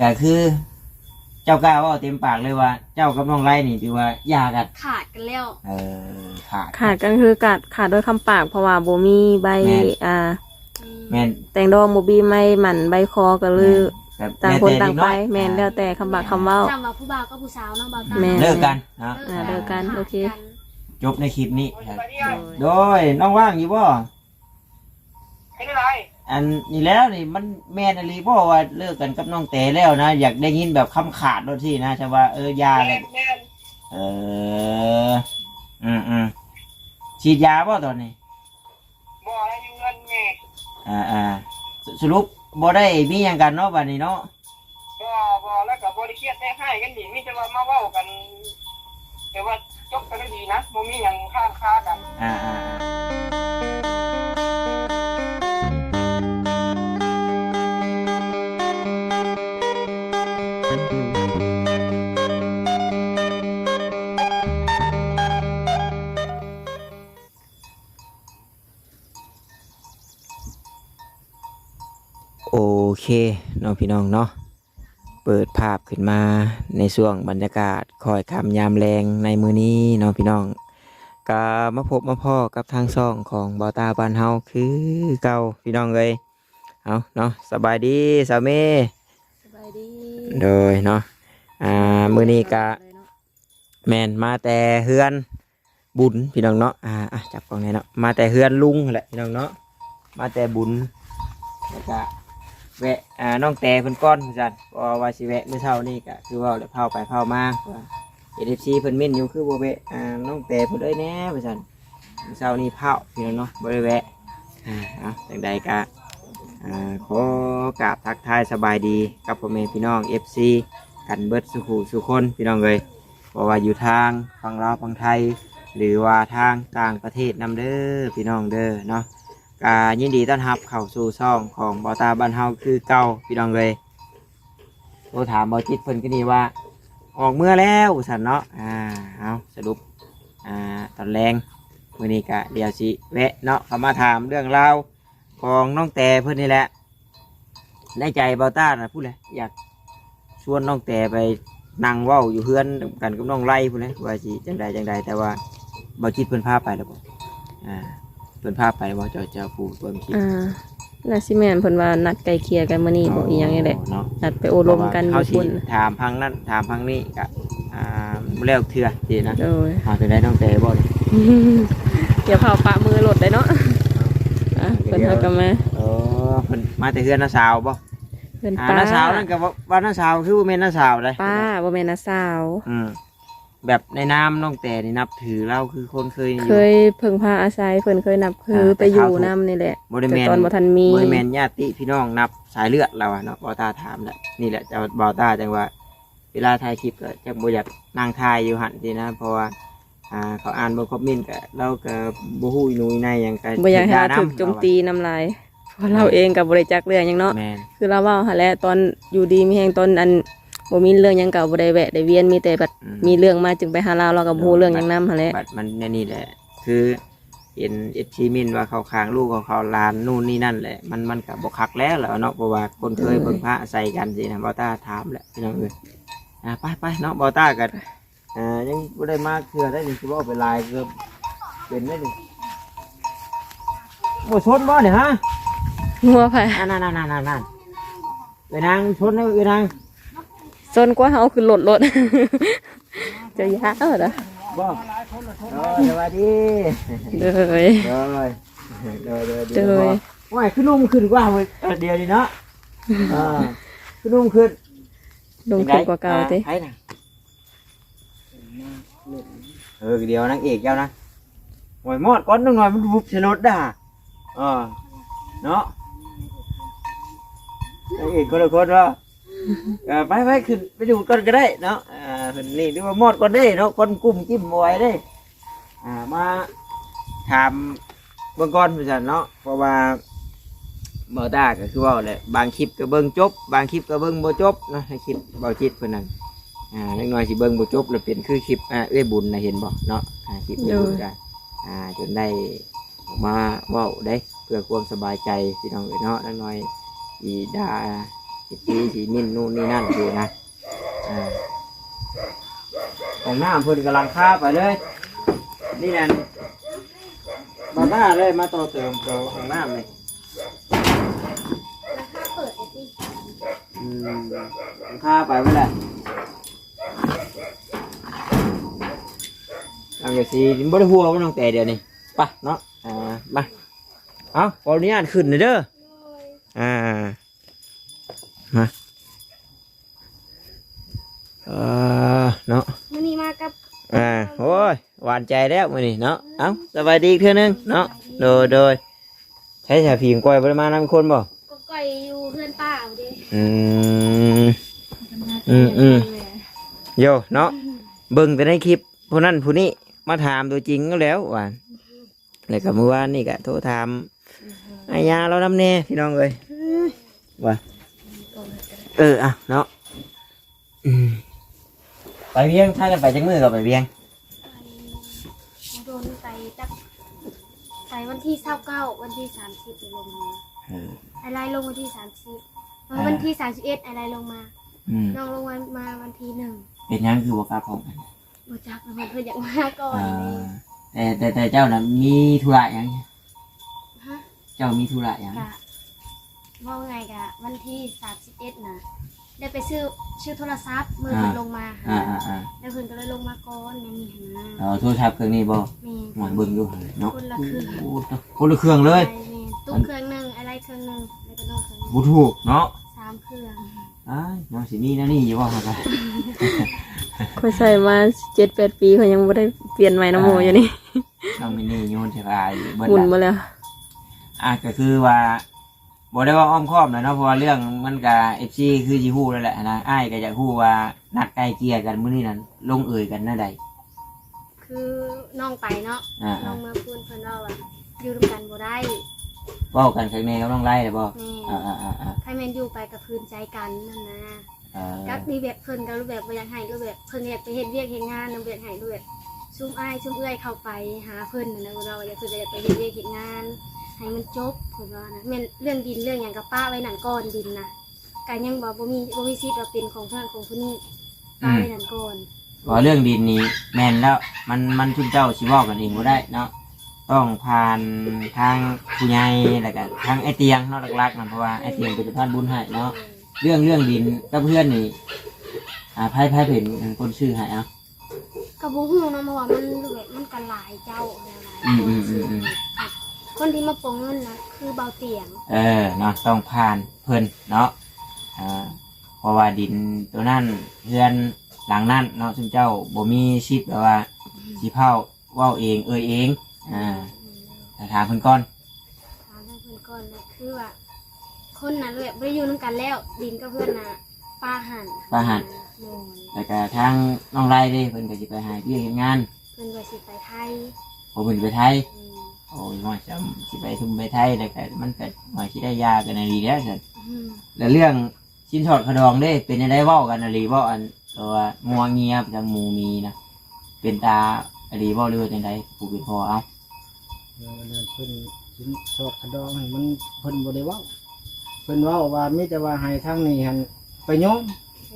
ກໍຄືເຈົ້າກ້າເວົ້າເຕັມປາກເລີຍວ່າ ເຈົ້າກັບນ້ອງໄລນີ້ຖືວ່າຢ່າກັນ ຂາດກັນແລ້ວ. ເອີ ຂາດ ຂາດກັນຄືຂາດ ຂາດໂດຍຄຳປາກ ເພາະວ່າບໍ່ມີໃບ ແມ່ນ ອ່າ ອືມ ແມ່ນ ແຕ່ງດອງ ບໍ່ມີໃບໝັ້ນໃບຂໍ ກໍເລີຍ ແມ່ນ ຕ່າງຄົນຕ່າງໄປ. ແມ່ນ ແລ້ວແຕ່ຄຳປາກຄຳເວົ້າ ສ່ຳວ່າຜູ້ບ່າວກັບຜູ້ສາວເນາະ ບ່າວຕາ ແມ່ນ ເລີກກັນເນາະ. ອ່າ ເລີກກັນ ໂອເຄ ຈົບໃນຄລິບນີ້. ໂດຍ ໂດຍ ນ້ອງວ່າງຢູ່ບໍ່? ເປັນໃດ? ອັນນີ້ແລ້ວນີ້ ມັນແມ່ນອີ່ຫຼີບໍ່ວ່າເລີກກັນກັບນ້ອງແຕແລ້ວນະ? ຢາກໄດ້ຍິນແບບຄຳຂາດໂລດຊີ້ນະ ຈະວ່າ ເອີ ຢ່າແລ້ວ. ແມ່ນ ແມ່ນ. ເອີ ອືມໆ ສີດຢາບໍ່ຕອນນີ້? ບໍ່ ຢູ່ເຮືອນແມ່. ອ່າໆ ສະ ສະຫຼຸບບໍ່ໄດ້ມີຫຍັງກັນເນາະ ບາດນີ້ເນາະ? ບໍ່ ບໍ່ ແລ້ວກໍບໍ່ໄດ້ຄຽດໄດ້ຮ້າຍກັນນີ້ ມີແຕ່ວ່າມາເວົ້າກັນ ແຕ່ວ່າຈົບກັນດ້ວຍດີນະ ບໍ່ມີຫຍັງຄ້າງຄາກັນ. ອ່າໆໆ ໂອເຄເນາະ ພີ່ນ້ອງເນາະ, ເປີດພາບຂຶ້ນມາໃນຊ່ວງບັນຍາກາດຄ້ອຍຄ່ຳຍາມແລງໃນມື້ນີ້ເນາະ ພີ່ນ້ອງ, ກະມາພົບມາພໍ້ກັບທາງຊ່ອງຂອງບ່າວຕ້າບ້ານເຮົາຄືເກົ່າ ພີ່ນ້ອງເອີຍ. ເອົາເນາະ ສະບາຍດີສາວເມ. ສະບາຍດີ. ໂດຍເນາະ ອ່າ ມື້ນີ້ກະ ແມ່ນ ມາແຕ່ເຮືອນບຸນ ພີ່ນ້ອງເນາະ. ອ່າ ອ່ະ ຈັບກ້ອງແດ່ເນາະ, ມາແຕ່ເຮືອນລຸງຫັ້ນແຫຼະ ພີ່ນ້ອງເນາະ, ມາແຕ່ບຸນ ແລ້ວກະແວະ ອ່າ ນ້ອງແຕເພິ່ນກ່ອນວ່າຊັ້ນ, ເພາະວ່າຊິແວະມື້ເຊົ້ານີ້ກະຄືເວົ້າແຫຼະ ເຜົາໄປເຜົາມາ ເພາະວ່າເອັຟຊີເພິ່ນເມັ້ນຢູ່ ຄືບໍ່ແວະ ອ່າ ນ້ອງແຕເພິ່ນເລີຍແດ່ວ່າຊັ້ນ. ເຊົ້ານີ້ພ້າວ ພີ່ນ້ອງເນາະ ບໍ່ໄດ້ແວະ. ອ່າ ເອົາ ຈັ່ງໃດກະ ອ່າ ຂໍກາບທັກທາຍສະບາຍດີກັບພໍ່ແມ່ພີ່ນ້ອງ ເອັຟຊີ ກັນເບິດສູ່ຜູ້ສູ່ຄົນ ພີ່ນ້ອງເອີຍ, ບໍ່ວ່າຢູ່ທາງຝັ່ງລາວຝັ່ງໄທ ຫຼືວ່າທາງຕ່າງປະເທດນຳເດີ ພີ່ນ້ອງເດີເນາະ. ກະຍິນດີຕ້ອນຮັບເຂົ້າສູ່ຊ່ອງຂອງບ່າວຕ້າບ້ານເຮົາຄືເກົ່າ ພີ່ນ້ອງເອີຍ. ໂທຖາມບ່າວຈິດເພິ່ນກໍນີ້ວ່າ ອອກເມືອແລ້ວວ່າຊັ້ນເນາະ. ອ່າ ເອົາ ສະຫຼຸບ ອ່າ ຕອນແລງມື້ນີ້ກະດຽວຊິແວະເນາະ ເຂົ້າມາຖາມເລື່ອງລາວຂອງນ້ອງແຕເພິ່ນນີ້ແຫຼະ. ໃນໃຈບ່າວຕ້ານະ ພຸ້ນແຫຼະ ຢາກຊວນນ້ອງແຕໄປນັ່ງເວົ້າຢູ່ເຮືອນນຳກັນກັບນ້ອງໄລພຸ້ນແຫຼະ ວ່າຊິຈັ່ງໃດຈັ່ງໃດ, ແຕ່ວ່າບ່າວຈິດເພິ່ນພາໄປແລ້ວບໍ່? ອ່າ ເພິ່ນພາໄປບໍ່? ເຈົ້າ ເຈົ້າຜູ້ເບິ່ງຄລິບ ອ່າ ໜ້າຊິແມ່ນ ເພິ່ນວ່ານັດໄກ່ເກ່ຍກັນມື້ນີ້ບໍ່ ອໍ ອີ່ຫຍັງນີ້ແຫຼະເນາະ, ນັດໄປໂອ້ລົມກັນຢູ່ພຸ້ນ. ເພາະວ່າເຮົາຊິຖາມພັງນັ້ນຖາມພັງນີ້ກະ ອ່າ ບໍ່ແລ້ວເທື່ອຊີ້ນະ. ໂດຍ ເອົາ ຈັ່ງໃດນ້ອງແຕບໍ່ນີ້? ຢ່າເຜົາປະມືໂລດໄດ໋ເນາະ. ອ່າ ເພິ່ນຫາກໍມາ ເອີ ເພິ່ນມາແຕ່ເຮືອນນ້າສາວບໍ່? ເຮືອນ ອ່າ ປ້າ ນ້າສາວນັ້ນກໍວ່າ ວ່ານ້າສາວ ຄືບໍ່ແມ່ນນ້າສາວເດ້ ປ້າ ບໍ່ແມ່ນນ້າສາວ. ອືມ ແບບໃນນາມນ້ອງແຕນີ້ນັບຖືລາວຄືຄົນເຄີຍຢູ່ ເຄີຍເພິ່ງພາອາໄສ ເພິ່ນເຄີຍນັບຖື ອ່າ ໄປຢູ່ນຳນີ້ແຫຼະ ບໍ່ໄດ້ແມ່ນ ແຕ່ຕອນບໍ່ທັນມີ ບໍ່ໄດ້ແມ່ນຍາດຕິພີ່ນ້ອງນັບສາຍເລືອດລາວອະເນາະ. ບ່າວຕ້າຖາມແຫຼະ ນີ້ແຫຼະ ເຈົ້າ ບ່າວຕ້າຈັ່ງວ່າ ເວລາຖ່າຍຄລິບກໍຈັກບໍ່ຢາກນັ່ງຖ່າຍຢູ່ຫັ້ນຊີ້ນະ, ເພາະວ່າ ອ່າ ເຂົາອ່ານເບິ່ງຄອມເມັນກໍ ລາວກໍບໍ່ຮູ້ອີ່ໜູອີ່ໃນຫຍັງ ກໍບໍ່ຢາກໃຫ້ລາວຖືກໂຈມຕີນຳຫຼາຍ ເພາະລາວເອງກໍບໍ່ໄດ້ຈັກເລື່ອງຫຍັງເນາະ. ແມ່ນ ຄືລາວເວົ້າຫັ້ນແຫຼະ ຕອນຢູ່ດີມີແຮງ ຕອນອັນບໍ່ມີເລື່ອງຫຍັງກໍບໍ່ໄດ້ແວະໄດ້ວຽນ, ມີແຕ່ບັດ ອືມ ມີເລື່ອງມາຈຶ່ງໄປຫາລາວ ລາວກໍບໍ່ຮູ້ເລື່ອງຫຍັງນຳຫັ້ນແຫຼະ. ບັດມັນແນວນີ້ແຫຼະ ຄືເຫັນເອັຟຊີເມັ້ນວ່າເຂົາຂ້າງລູກຂອງເຂົາ ຫຼານນູ່ນນີ້ນັ້ນແຫຼະ ມັນ ມັນກໍບໍ່ຄັກແລ້ວລະເນາະ, ເພາະວ່າຄົນເຄີຍເບິ່ງພາອາໄສກັນຊີ້ນະ. ບ່າວຕ້າຖາມແຫຼະ ພີ່ນ້ອງເອີຍ. ອ່າ ໄປໆເນາະ ບ່າວຕ້າກໍ ອ່າ ຍັງບໍ່ໄດ້ມາເທື່ອໄດ໋ນີ້ ຊິເວົ້າໄປຫຼາຍເກີນເປັນໄດ໋ນີ້. ບໍ່ຊົນບໍ່ນີ້ຮະ? ງົວໃຜ? ນັ້ນໆໆໆໆ ເອື້ອຍນາງຊົນເດ້ ເອື້ອຍນາງ ຊົນກວ່າເຮົາຂຶ້ນລົດໂລດ. ເຈົ້າຢ່າເອົາລະ ບໍ່ ໂອ້ ສະບາຍດີ ໂດຍ ໂດຍ ໂດຍ ໂດຍ ໂດຍ ໂດຍ. ໂອ້ຍ ຄືໜຸ່ມຂຶ້ນກວ່າມື້ດຽວນີ້ເນາະ. ອ່າ ຄືໜຸ່ມຂຶ້ນ ໜຸ່ມຂຶ້ນກວ່າເກົ່າຕິ ໃຜນະ? ເອີ ດຽວນາງເອກເຈົ້ານະ ໂອ້ຍ ມອດກ່ອນໜ້ອຍ ມັນວຸບໃສ່ລົດດາ. ເອີ ເນາະ ນາງເອກຄົນລະຄົນເນາະ. ເອີ ໄປໆ ຂຶ້ນໄປຢູ່ກ່ອນກໍໄດ້ເນາະ. ອ່າ ເພິ່ນນີ້ຖືວ່າມອດກ່ອນເດ້ເນາະ ຄົນກຸ້ມກິ້ມບໍ່ໄຫວເດ້. ອ່າ ມາຖາມເບິ່ງກ່ອນວ່າຊັ້ນເນາະ ເພາະວ່າບ່າວຕ້າກໍຄືເວົ້າແຫຼະ ບາງຄລິບກໍເບິ່ງຈົບ ບາງຄລິບກໍເບິ່ງບໍ່ຈົບເນາະ ໃນຄລິບບ່າວຈິດເພິ່ນນັ້ນ. ອ່າ ຈັກໜ້ອຍຊິເບິ່ງບໍ່ຈົບ ແລ້ວເປັນຄືຄລິບ ອ່າ ເອື້ອຍບຸນນະ ເຫັນບໍ່ເນາະ? ອ່າ ຄລິບເອື້ອຍບຸນ ໂດຍ ກໍ ອ່າ ຈົນໄດ້ອອກມາເວົ້າເດ້ ເພື່ອຄວາມສະບາຍໃຈ ພີ່ນ້ອງເອີຍເນາະ. ຈັກໜ້ອຍອີ່ດາ ເອັຟຊີ ຊິມິ້ນນູ່ນນີ້ນັ້ນຢູ່ນະ. ອ່າ ຫ້ອງນ້ຳເພິ່ນກຳລັງຄາໄປເລີຍ. ນີ້ນັ້ນ ບ່າວຕ້າເລີຍມາຕໍ່ເຕີມໂຕຫ້ອງນ້ຳນີ້. ອືມ ຫຼັງຄາໄປເບິດແລ້ວ. ຫຼັງກະສີບໍ່ໄດ້ຫົວບໍ່ ນ້ອງແຕດຽວນີ້. ໄປເນາະ ອ່າ ມາ ເອົາ ຂໍອະນຸຍາດຂຶ້ນເດີ. ອ່າ ມາ ເອີ ເນາະ ມື້ນີ້ມາກັບ ອ່າ ໂອ້ຍ ຫວານໃຈແລ້ວມື້ນີ້ເນາະ. ເອົ້າ ສະບາຍດີອີກເທື່ອໜຶ່ງເນາະ. ໂດຍ ໂດຍ. ໃສສາພີງກ້ອຍບໍ່ໄດ້ມານຳຄົນບໍ່? ກໍກ້ອຍຢູ່ເຮືອນປ້າເດ້. ອືມ ອືມ ໂຍເນາະ ເບິ່ງແຕ່ໃນຄລິບຜູ້ນັ້ນຜູ້ນີ້ ມາຖາມຕົວຈິງແລ້ວວ່າ. ແລ້ວກໍມື້ວານນີ້ກໍໂທຖາມ ອືຮຶ ອາຍາລາວນຳແດ່ ພີ່ນ້ອງເອີຍ ວ່າ ເອີ ອ່ະເນາະ. ອືມ ໄປວຽງ ພາກັນໄປຈັກມື້ກໍໄປວຽງ? ໄປ ບໍ່ດົນ ໄປຈັກ ໄປວັນທີຊາວເກົ້າ ວັນທີສາມສິບລົງມາ. ເອີ ອ້າຍໄລ່ລົງວັນທີສາມສິບ ເອີ ເອີ ວັນທີສາມສິບເອັດອ້າຍໄລ່ລົງມາ. ອືມ ນ້ອງລົງມາ ມາວັນທີໜຶ່ງ. ເປັນຫຍັງຄືບໍ່ກັບພ້ອມກັນ? ບໍ່ຈັກ ເພິ່ນ ເພິ່ນຢາກມາກ່ອນ. ອ່າ ແຕ່ ແຕ່ ແຕ່ເຈົ້ານະມີທຸລະຫຍັງ? ຮະ? ເຈົ້າມີທຸລະຫຍັງ? ກະ ເວົ້າງ່າຍກະວັນທີສາມສິບເອັດນະ ໄດ້ໄປຊື້ ຊື້ໂທລະສັບ ມື້ເພິ່ນ ອ່າ ລົງມາຫັ້ນນະ. ອ່າໆໆ ແລ້ວເພິ່ນກໍເລີຍລົງມາກ່ອນ ແນວນີ້ຫັ້ນນະ. ເອີ ໂທລະສັບເຄື່ອງນີ້ບໍ່? ແມ່ນ. ຫວາຍເບິ່ງຢູ່ເນາະ. ຄົນລະເຄື່ອງ. ໂອ້ ຄົນລະເຄື່ອງເລີຍ. ແມ່ນ. ຕຸກເຄື່ອງໜຶ່ງ ອ້າຍໄລ່ເຄື່ອງໜຶ່ງ ແລ້ວກໍນ້ອງເຄື່ອງໜຶ່ງ. ບໍ່ຖືກເນາະ. ສາມເຄື່ອງ. ອ້າຍ ຍັງຊິມີແນວນີ້ຢູ່ບໍ່? ຂ້ອຍໃຊ້ມາເຈັດແປດປີ ຂ້ອຍຍັງບໍ່ໄດ້ປ່ຽນໃໝ່ນຳໝູ່ຢູ່ນີ້. ອ່າ ນ້ອງມິນນີ້ໂຍນສະພາຢູ່ເບິດ ໝູນ ລະ ເບິດແລ້ວ. ອ່າ ກໍຄືວ່າ ບໍ່ໄດ້ເວົ້າອ້ອມຄ້ອມແຫຼະເນາະ ເພາະວ່າເລື່ອງມັນກະ ເອັຟຊີ ຄືຊິຮູ້ແລ້ວແຫຼະນະ. ອ້າຍກໍຢາກຮູ້ວ່ານັດໄກ່ເກ່ຍກັນມື້ນີ້ນັ້ນ ລົງເອີຍກັນແນວໃດ? ຄືນ້ອງໄປເນາະ ອ່າໆ ນ້ອງເມືອພຸ້ນ ເພິ່ນເວົ້າວ່າຢູ່ນຳກັນບໍ່ໄດ້. ເວົ້າກັນຄັກແນ່ກັບນ້ອງໄລແລ້ວບໍ່? ແມ່ນ. ອ່າໆໆໆ ໃຜແມ່ນຢູ່ໄປກໍຜືນໃຈກັນຫັ້ນນະ. ເອີ ກັບນີ້ແບບເພິ່ນກໍແບບບໍ່ຢາກໃຫ້ ກໍແບບເພິ່ນກໍຢາກໄປເຮັດວຽກເຮັດງານນຳ ບໍ່ຢາກໃຫ້ແບບຊຸມອ້າຍຊຸມເອື້ອຍເຂົ້າໄປຫາເພິ່ນຫັ້ນນະ. ເພິ່ນວ່າເພິ່ນກໍຢາກໄປເຮັດວຽກເຮັດງານໃຫ້ມັນຈົບ ເພິ່ນວ່ານະ. ແມ່ນເລື່ອງດິນເລື່ອງຫຍັງກໍປະໄວ້ນັ້ນກ່ອນ ດິນນະ ກໍຍັງວ່າບໍ່ມີ ບໍ່ມີສິດວ່າເປັນຂອງຜູ້ນັ້ນຂອງຜູ້ນີ້ ອືມ ປະໄວ້ນັ້ນກ່ອນ. ວ່າເລື່ອງດິນນີ້ແມ່ນແລ້ວ ມັນ ມັນ ຊຸມເຈົ້າຊິເວົ້າກັນເອງບໍ່ໄດ້ເນາະ ຕ້ອງຜ່ານທາງຜູ້ໃຫຍ່ ແລ້ວກໍທາງອ້າຍຕຽງເນາະ ຫຼັກໆນະ ເພາະວ່າອ້າຍຕຽງເປັນສະພານບຸນໃຫ້ເນາະ. ເລື່ອງ ເລື່ອງດິນກັບເຮືອນນີ້ ອ່າ ໃຜ ໃຜເປັນຄົນຊື້ໃຫ້? ເອົ້າ ກໍບໍ່ຮູ້ເນາະ ເພາະວ່າມັນແບບ ມັນກໍຫຼາຍເຈົ້າ ຫຼາຍ ອືມ ຄົນ ອືມ ຊື້ ອືມ ອືມ ຄົນທີ່ມາປົງເງິນນະ ຄືເບົາຕຽງ. ເອີ ເນາະ ຕ້ອງຜ່ານເພິ່ນເນາະ. ອ່າ ເພາະວ່າດິນໂຕນັ້ນ ເຮືອນຫຼັງນັ້ນເນາະ ຊຸມເຈົ້າບໍ່ມີສິດແບບວ່າ ອືມ ຊິເວົ້າ ເວົ້າເອງເອີ່ຍເອງ. ອ່າ ອືມ ແຕ່ຖາມເພິ່ນກ່ອນ ຖາມທາງເພິ່ນກ່ອນນະ ຄືວ່າຄົນນະແບບບໍ່ໄດ້ຢູ່ນຳກັນແລ້ວ ດິນກັບເຮືອນນະປະຫັ້ນ ປະຫັ້ນ. ໂດຍ. ແລ້ວກະທາງນ້ອງໄລເດ້ ເພິ່ນກໍຊິໄປຫາວຽກເຮັດງານ ເພິ່ນວ່າຊິໄປໄທ. ໂອ້ ເພິ່ນຊິໄປໄທ. ອືມ ໂອ້ຍ ວ່າຈະຊິໄປທຸ່ມໄປໄທ ແລ້ວກະມັນກະວ່າຊິໄດ້ຢາກັນອີ່ຫຼີແລ້ວຊັ້ນ. ອືມ ແລ້ວເລື່ອງ ສິນສອດຂະດອງເດ້ ເປັນຈັ່ງໃດ ເວົ້າກັນອີ່ຫຼີບໍ່? ອັນຕົວງົວງຽ ທາງໝູມີນະ ເປັນຕາອີ່ຫຼີບໍ່ ຫຼືວ່າຈັ່ງໃດ ຜູ້ເປັນພໍ່? ເອົ້າ ເລື່ອງອັນນັ້ນເພິ່ນ ສິນສອດຂະດອງນີ້ ມັນ ເພິ່ນບໍ່ໄດ້ເວົ້າ ເພິ່ນເວົ້າວ່າມີແຕ່ວ່າໃຫ້ທາງນີ້ຫັ້ນໄປຍອມ